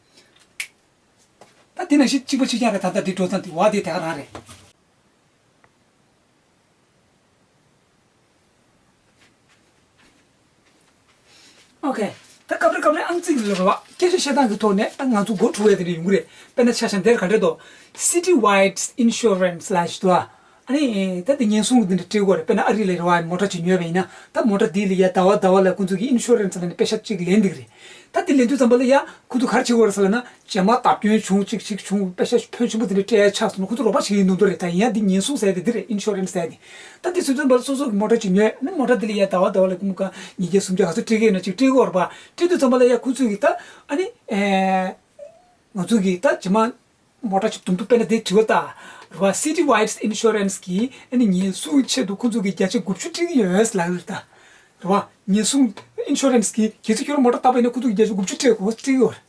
ད་འདི་ནང་བཞིན་གཅིག་པ་གཅིག་རྐྱང་རེད། ད་ལྟ་འདི་འགྲོ་སྟངས་འདི་བ་འདི་དེ་ག་རང་རེད། ཨོ་ཁེ། ད་སྐབས་རེ་སྐབས་རེ་ཨང་རྩིས་ཀྱི་ལོ་རེད་བ། སྐད་ཆ་བཤད་སྟངས་ཀྱི་ཐོག་ནས་ད་ང་ཚོ་མགོ་འཁྲུག་ཡ་དེ་འདྲ་ཡོང་གི་རེད། དཔེར་ན་ཆ་བཞག་འདིར་ག་འདྲ་འདུག City Wide Insurance ལབ་ཞིག་འདུག་ཨ། ཨ་ནི་ད་འདི་ཉེན་སྲུང་གི་འདི་འདྲ་སྤྲད་དགོས་རེད། དཔེར་ན་ཨ་རི་ལ་རེད་བ། མོ་ཊ་ཅིག་ཉོས་པ་ཡིན་ན་ད་མོ་ཊ་འདི་ལ་ཡ་ཟླ་བ་ཟླ་བ་ལ་ཁོང་ཚོ་གི་ཨིན་ཤུ་རན་སི་ལ་ནི་པེ་ཤ་གཅིག་ལེན་འདི་གི་རེད། ད་འདི་ལེན་དུས་ཙམ་པ་ལ་ཡ་ཁོང་ཚོ་ག་རེ་བྱེད་དགོས་རེད་ཟེར་ལབ་ན་རྗེས་མ་བརྡབ་སྐྱོན་བྱུང་གཅིག་གཅིག་བྱུང་པེ་ཤ་ཕོན་ཆེན་པོ་འདི་འདྲ་སྤྲད་ཡ་ཆགས་སོང་ན་ཁོང་ཚོ་རོགས་པ་བྱེད་ཀྱི་ཡིན་མདོག་མདོག་རེད། ད་ཡིན་ཡང་འདི་ཉེན་སྲུང་ཟེར་ཡ་དེ་འདི་རེད། ཨིན་ཤུ་རན་སི་ཟེར་ཡ་དེ། ད་འདི་ཟེར་དུས་ཙམ་པ་ལ་སོ་སོ་གི་མོ་ཊ་ཅིག་ཉོས། ཨ་ནི་མོ་ཊ་འདི་ལ་ཡ་ཟླ་བ་ཟླ་བ་ལ་སྒོར་མོ་ག་ཉིས་བརྒྱ་སུམ་བརྒྱ་ག་ཚོད་སྤྲད་ཀྱི་ཡོད་ན་ཅིག་སྤྲད་ཀྱི་ཡོད་རེད་པ། སྤྲད་དུས་ཙམ་པ་ལ་ཡ་ཁོང་ཚོས་གི་ད་ཨ་ནི་ཨེ། ང་ཚོ་གིས་ད་རྗེས་མ་མོ་ཊ་ཅིག་དུམ་དུ་དཔེར་ན་དེ་དྲི་བ་ལྟ། རེད་བ། City Wide Insurance གིས་ཨ་ནི་ཉེན་སྲུང་ཆེད་དུ་ཁོང་ཚོ་གིས་བརྒྱ་ཆ་དགུ་བཅུ་སྤྲད་ཀྱི་ཡོད་ལབ་རེད་ད། རེད་བ། ཉེན་སྲུང་ཨིན་ཤུ་རན་སི་གིས་གལ་སྲིད་ཁྱོད་རང་མོ་ཊ་བཏང་པ་ཡིན་ན་ཁོང་ཚོ་གིས་བརྒྱ་ཆ་དགུ་བཅུ་སྤྲད་དགོས་སྤྲད་ཀྱི་ཡོད་རེད།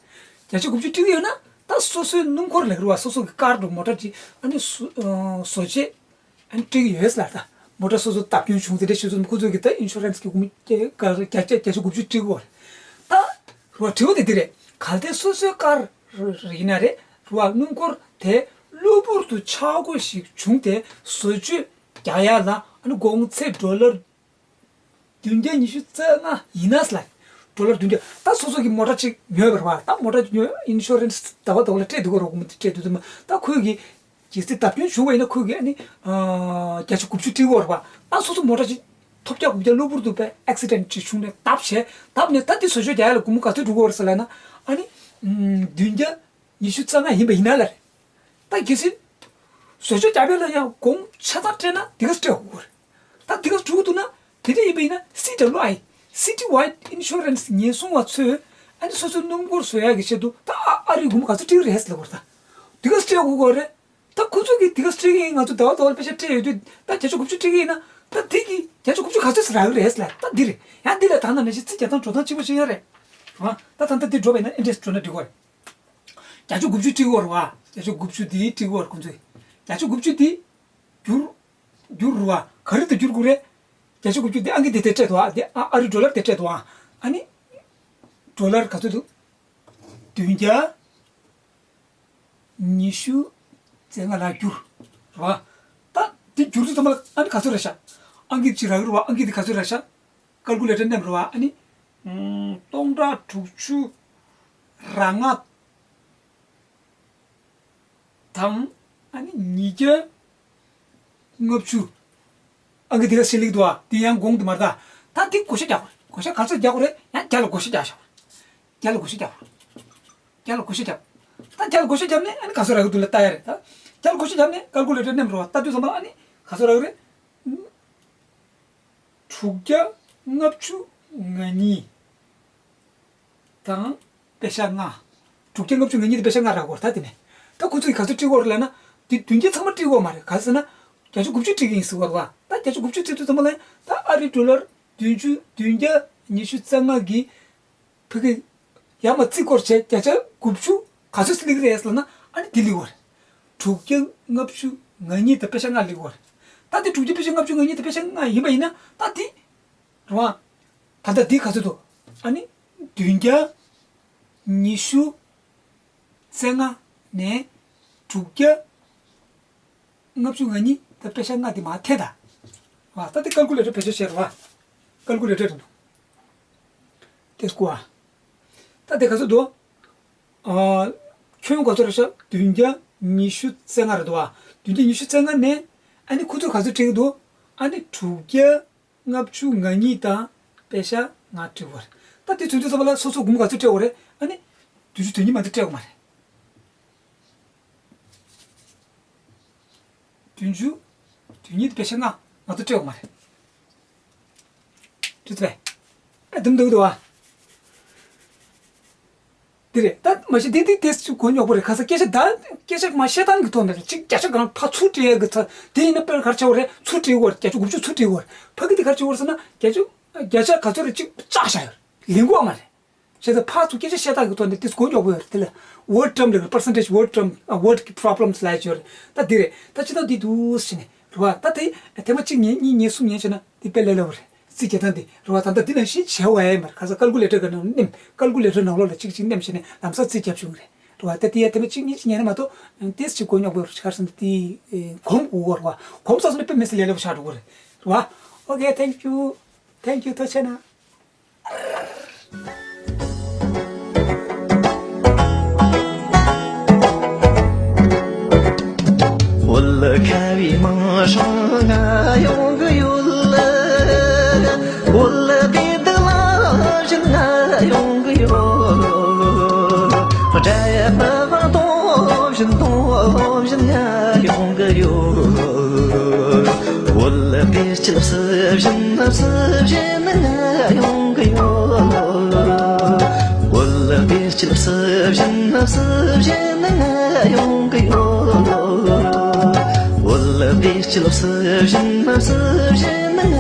བརྒྱ་ཆ་དགུ་བཅུ་སྤྲད་ཀྱི་ཡོད་ན་ད་སོ་སོའི་སྣུམ་འཁོར་ལ་རེད་བ། སོ་སོ་གི་ཀར་འགྲོ་མོ་ཊ་ཅིག་ཨ་ནི་བཟོ་བཟོ་བྱེད། ཨ་ནི་སྤྲད་ཀྱི་ཡོད་ལ་ད། མོ་ཊ་སོ་སོ་བརྡབ་སྐྱོན་བྱུང་ཟེར་འདྲ་ཞུ་ཚུལ་ཁོ་ཚོས་ཀྱི་ད་ཨིན་ཤུ་རན་སི་གི་སྒོར་མོ་བརྒྱ་ཆ་བརྒྱ་ཆ་དགུ་བཅུ་སྤྲད་ཀྱི་ཡོད་རེད། ད་རོ་དྲི་བ་དེ་འདི་རེད། གལ་ཏེ་སོ་སོའི་ཀར་ཡིན་ན་རེད། རེད་བ། སྣུམ་འཁོར་དེ་གློ་བུར་དུ་ཆག་སྒོ་ཞིག་བྱུང་སྟེ་བཟོ་བཅོས་རྒྱག་ཡ་ལ་ཨ་ནི་གོང་ཚད་ཌོ་ལར་བདུན་བརྒྱ་ཉི་ཤུ་རྩ་ལྔ་ཡིན་ན་ལ། ཌོ་ལར་བདུན་བརྒྱ། ད་སོ་སོ་གི་མོ་ཊ་ཅིག་ཉོས་པ་རེད་བ། ད་མོ་ཊ་ཉོས་ཨིན་ཤུ་རན་སི་ཟླ་བ་ཟླ་བ་ལ་སྤྲད་འདུག་ག་རོགས་མོ་སྤྲད་འདུག་དུ་མ་ད་ཁོས་གི་གལ་སྲིད་བརྡབ་སྐྱོན་བྱུང་བ་ཡིན་ན་ཁོས་གི་ཨ་ནི་ཨ་བརྒྱ་ཆ་དགུ་བཅུ་སྤྲད་ཀྱི་ཡོད་རེད་བ། ད་སོ་སོ་མོ་ཊ་ཅིག་ཐོབ་རྒྱག་དགུ་བརྒྱ་གློ་བུར་དུ་པའི་ཨེག་སི་ཌེན་ཊི་ཅིག་བྱུང་ནས་བརྡབས་བྱས་བརྡབས་ནས་ད་འདི་བཟོ་བཅོས་རྒྱག་ཡ་ལ་སྒོར་མོ་ག་ཚོད་འགྲོ་གི་ཡོད་རེད་ཟེར་ལབ་ན། ཨ་ནི་ཨམ་བདུན་བརྒྱ་ཉི་ཤུ་རྩ་ལྔ་ཡིན་པ་ཡིན་ན་ལ་རེད། ད་གལ་སྲིད་བཟོ་བཅོས་རྒྱག་པ་ལ་ཡང་སྒོར་མོ་ཆ་ཚང་སྤྲད་ན་འདི་ག་སྤྲད་དགོས་རེད། ད་འདི་ག་འགྲོ་གི་འདུག་ན་དེ་འདྲ་ཡིན་པ་ཡིན་ན་སི་ཌབ་ལུ་ཨའི། City Wide Insurance ཉེན་སྲུང་བ་ཚོས་ཨ་ནི་སོ་སོའི་སྣུམ་འཁོར་བཟོ་ཡག་གི་ཆེད་དུ་ད་ཨ་ཨ་རིའི་སྒོར་མོ་ག་ཚོད་སྤྲད་ཀྱི་རེད་ཟེར་ལབ་པ་རེད་ད། འདི་ག་སྤྲད་དགོས་ཀྱི་རེད། ད་ཁོ་ཚོ་གིས་དེ་ག་སྤྲད་ཀྱི་ཡིན། ང་ཚོ་ཟླ་བ་ཟླ་བར་པེ་ཤག་སྤྲད་ཡོད་དུས་ད་བརྒྱ་ཆ་དགུ་བཅུ་སྤྲད་ཀྱི་ཡིན་ན། ད་དེ་གི་བརྒྱ་ཆ་དགུ་བཅུ་ག་ཚོད་ཟེར་རག་གི་རེད་ལ། ད་འདི་རེད། ཡང་འདི་ལས་ད་ནང་ནས་ཤི་ཚིག་རྒྱག་སྟངས་འགྲོ་སྟངས་གཅིག་པ་ཞིག་ཡང་རེད། ཨ། ད་ད་ལྟ་འདི་འགྲོ་བས་ན་ཨེ་འདྲས་འགྲོ་ན་འགྲིག་གོ་རེད། བརྒྱ་ཆ་དགུ་བཅུ་སྤྲད་ཀྱི་ཡོད་རེད་བ། བརྒྱ་ཆ་དགུ་བཅུ་འདི་སྤྲད་ཀྱི་ཡོད་རེད་ཁོ་ཚོས། བརྒྱ་ཆ་དགུ་བཅུ་འདི་བསྒྱུར་བསྒྱུར་རུ་བ་ག་རེ་དུ་བསྒྱུར་དགོས་རེད། བརྒྱ་ཆ་དགུ་བཅུ་འདི་ཨང་ཀི་འདི་དེ་སྤྲད་འདུག་ཨ། འདི་ཨ་ཨ་རི་ཌོ་ལར་དེ་སྤྲད་འདུག་ཨ། ཨ་ནི་ཌོ་ལར་ག་ཚོད་འདུག་བདུན་བརྒྱ་ཉི་ཤུ་རྩ་ལྔ་ལ་བསྒྱུར་རེད་བ། ད་འདི་བསྒྱུར་དུས་ཙམ་པ་ལ་ཨ་ནི་ག་ཚོད་རེད་ཤག་ཨང་ཀི་གཅིག་རག་གི་རེད་བ། ཨང་ཀི་འདི་ག་ཚོད་རེད་ཤག་ཀལ་ཀུ་ལེ་ཊར་མནན་རེད་བ། ཨ་ནི་སྟོང་ཕྲག་དྲུག་ཅུ་རེ་ལྔ་དང་ཨ་ནི་ཉིས་བརྒྱ་ལྔ་བཅུ། ཨང་ཀི་དེ་ག་ཞིག་སླེབས་འདུག་ཨ། དེ་ཡང་གོང་དུ་མར་ད། ད་དེ་བགོ་བཤའ་རྒྱག་དགོས་རེད། བགོ་བཤའ་ག་ཚོད་རྒྱག་དགོས་རེད། ཡང་བརྒྱ་ལ་བགོ་བཤའ་རྒྱག་བཞག་རེད། བརྒྱ་ལ་བགོ་བཤའ་རྒྱག་དགོས་རེད། བརྒྱ་ལ་བགོ་བཤའ་རྒྱག་ད་བརྒྱ་ལ་བགོ་བཤའ་རྒྱབ་ནས་ཨ་ནི་ག་ཚོད་རག་གི་འདུག་ལ་ལྟ་ཡ་རེད། ད་བརྒྱ་ལ་བགོ་བཤའ་རྒྱབ་ནས་ཀལ་ཀུ་ལེ་ཊར་མནན་རེད་བ། ལྟ་དུས་ཙམ་པ་ལ་ཨ་ནི་ག་ཚོད་རག་གི་རེད། དྲུག་བརྒྱ་ལྔ་བཅུ་ང་གཉིས་དང་པེ་ཤ་ལྔ། དྲུག་བརྒྱ་ལྔ་བཅུ་ང་གཉིས་དང་པེ་ཤ་ལྔ་རག་གི་ཡོད་རེད། ད་དེ་ནས་ད་ཁོ་ཚོས་ག་ཚོད་སྤྲད་ཀྱི་ཡོད་རེད་ལབ་ན། དེ་བདུན་བརྒྱ་ཚང་མ་སྤྲད་ཀྱི་ཡོད་མ་རེད། ག་ཚོད་ཟེར་ན་བརྒྱ་ཆ་དགུ་བཅུ་སྤྲད་ཀྱི་ཡིན་ཟེར་བ་རེད་བ། ད་བརྒྱ་ཆ་དགུ་བཅུ་སྤྲད་དུས་ཙམ་པ་ལ་ད་ཨ་རི་ཌོ་ལར་བདུན་ཅུ་བདུན་བརྒྱ་ཉི་ཤུ་རྩ་ལྔ་གི་ཕ་གི་ཡར་མར་རྩིས་སྐོར་བྱས། བརྒྱ་ཆ་དགུ་བཅུ་ག་ཚོད་སླེབས་ཀྱི་རེད་ཟེར་ན་ཨ་ནི་དེ་སླེབས་ཀྱི་ཡོད་རེད། དྲུག་བརྒྱ་ལྔ་བཅུ་ང་གཉིས་དང་པེ་ཤ་ལྔ་སླེབས་ཀྱི་ཡོད་རེད། ད་དེ་དྲུག་བརྒྱ་པེ་ཤ་ལྔ་བཅུ་ང་གཉིས་དང་པེ་ཤ་ལྔ་ཡིན་པ་ཡིན་ན་ད་དེ་རེད་བ། ད་ལྟ་འདི་ག་ཚོད་འདུག་ཨ་ནི་བདུན་བརྒྱ་ཉི་ཤུ་རྩ་ལྔ་ནས་དྲུག་བརྒྱ་ལྔ་བཅུ་ང་གཉིས་དང་པེ་ཤ་ལྔ་འདི་མར་ཐད་ད། ཨ། ད་འདི་ཀལ་ཀུ་ལེ་ཊར་བེད་སྤྱོད་བྱས་རེད་བ། ཀལ་ཀུ་ལེ་ཊར་རེད་འདུག་དེ་སྐུ་ཨ། ད་འདི་ག་ཚོད་འདུག་ཨ། ཁྱོན་ག་ཚོད་རེད་ཤག་བདུན་བརྒྱ་ཉི་ཤུ་རྩ་ལྔ་རེད་འདུག་ཨ། བདུན་བརྒྱ་ཉི་ཤུ་རྩ་ལྔ་ནས་ཨ་ནི་ཁོ་ཚོས་ག་ཚོད་སྤྲད་ཀྱི་འདུག་ཨ་ནི་དྲུག་བརྒྱ་ལྔ་བཅུ་ང་གཉིས་དང་པེ་ཤ་ལྔ་སྤྲད་ཀྱི་ཡོད་རེད། ད་དེ་ཚོད་དུས་ཙམ་པ་ལ་སོ་སོ་གོང་ག་ཚོད་སྤྲད་ཡོད་རེད། ཨ་ནི་བདུན་ཅུ་དོན་གཉིས་མ་གཏོགས་སྤྲད་ཡོད་མ་རེད། བདུན་ཅུ་དོན་གཉིས་དང་པེ་ཤ་ལྔ་མ་གཏོགས་སྤྲད་ཡོད་མ་རེད། འགྲིག་ཚར་བས། ཨ། དུམ་འདུག་འདུག་ཨ། འདི་རེད། ད་མ་གཞི་འདི་འདི་ཏོག་ཙམ་གོ་རྙོག་པོ་རེད། ཁ་སང་སྐད་ཆ་ད་སྐད་ཆ་མ་བཤད་སྟངས་ཀྱི་ཐོག་ནས་རེད། གཅིག་བརྒྱ་ཆ་གང་ཕར་ཚུར་སྤྲད་ཡག་གི་ཚ། དེ་ཡིན་ན་དཔེར་ག་རེ་བྱ་དགོས་རེད། ཚུར་སྤྲད་དགོས་རེད། བརྒྱ་ཆ་དགུ་བཅུ་ཚུར་སྤྲད་དགོས་རེད། ཕ་གི་དེ་ག་རེ་བྱེད་དགོས་རེད་ཟེར་ན་བརྒྱ་ཆ་བརྒྱ་ཆ་ག་ཚོད་རེད་གཅིག་བཅག་བཞག་ཡོད་རེད། ལེན་དགོས་མ་རེད། བྱས་ཙང་ཕར་ཚུར་སྐད་ཆ་བཤད་སྟངས་ཀྱི་ཐོག་ནས་ཏོག་ཙམ་གོ་རྙོག་པོ་ཡོད་རེད། དེ་ལ་word term ལབ་ཀྱི་རེད། percentage word term ཨ། word problems ལབ་ཡག་ཅིག་ཡོད་རེད། ད་འདི་རེད། ད་སྤྱིར་བཏང་འདི་འདུག་ཟེར་ནས་རེད་བ། ད་དེ་ཐེངས་མ་གཅིག་ཉན་གཉིས་ཉན་གསུམ་ཉན་བྱས་ན་འདི་དཔེ་ལས་སླ་པོ་རེད། རྩིས་རྒྱག་སྟངས་འདི་རེད་བ། ད་ལྟ་འདི་ནང་བཞིན་བྱས་པ་ཡིན་པ་རེད། ཁ་སང་ཀལ་ཀུ་ལེ་ཊར་གི་ནང་མནན། ཀལ་ཀུ་ལེ་ཊར་ནང་ལོགས་ལ་གཅིག་གཅིག་མནན་བྱས་ནས་ལམ་སང་རྩིས་རྒྱབ་བྱུང་རེད། རེད་བ། ད་དེ་ཡང་ཐེངས་མ་གཅིག་གཉིས་ཉན་ན་མ་གཏོགས་ཏོག་ཙམ་གོ་རྙོག་པོ་ཡོད་རེད། ག་རེ་ཟེར་ན་དེ་གོམས་དགོས་རེད་བ། གོམས་སོང་ཙང་ནི་དཔེ་མི་སྲིད་ལས་སླ་པོ་ཆགས་འགྲོ་གི་རེད། རེད་བ། Okay, thank you. Thank you. ཐུགས་རྗེ་གནང་། བོད་ཁ་བའི་མིང་སྲིང་ང་ཡོང་གི་ཡོད། བོད་བདེ་སྡུག་ལ་བཞིན་ང་ཡོང་གི་ཡོད། དགྲ་ཡ་བ་བ་དོ་བཞིན་དོ་བཞིན་ང་ཡོང་གི་ཡོད། བོད་བདེ་སྐྱིད་སུ་བཞིན་སུ་བཞིན་ང་ཡོང་གི་ཡོད། བོད་བདེ་སྐྱིད་སུ་བཞིན་སུ་བཞིན་ང་ཡོང་གི་ཡོད། བོད་བདེ་སྐྱིད་སུ་བཞིན་སུ་བཞིན་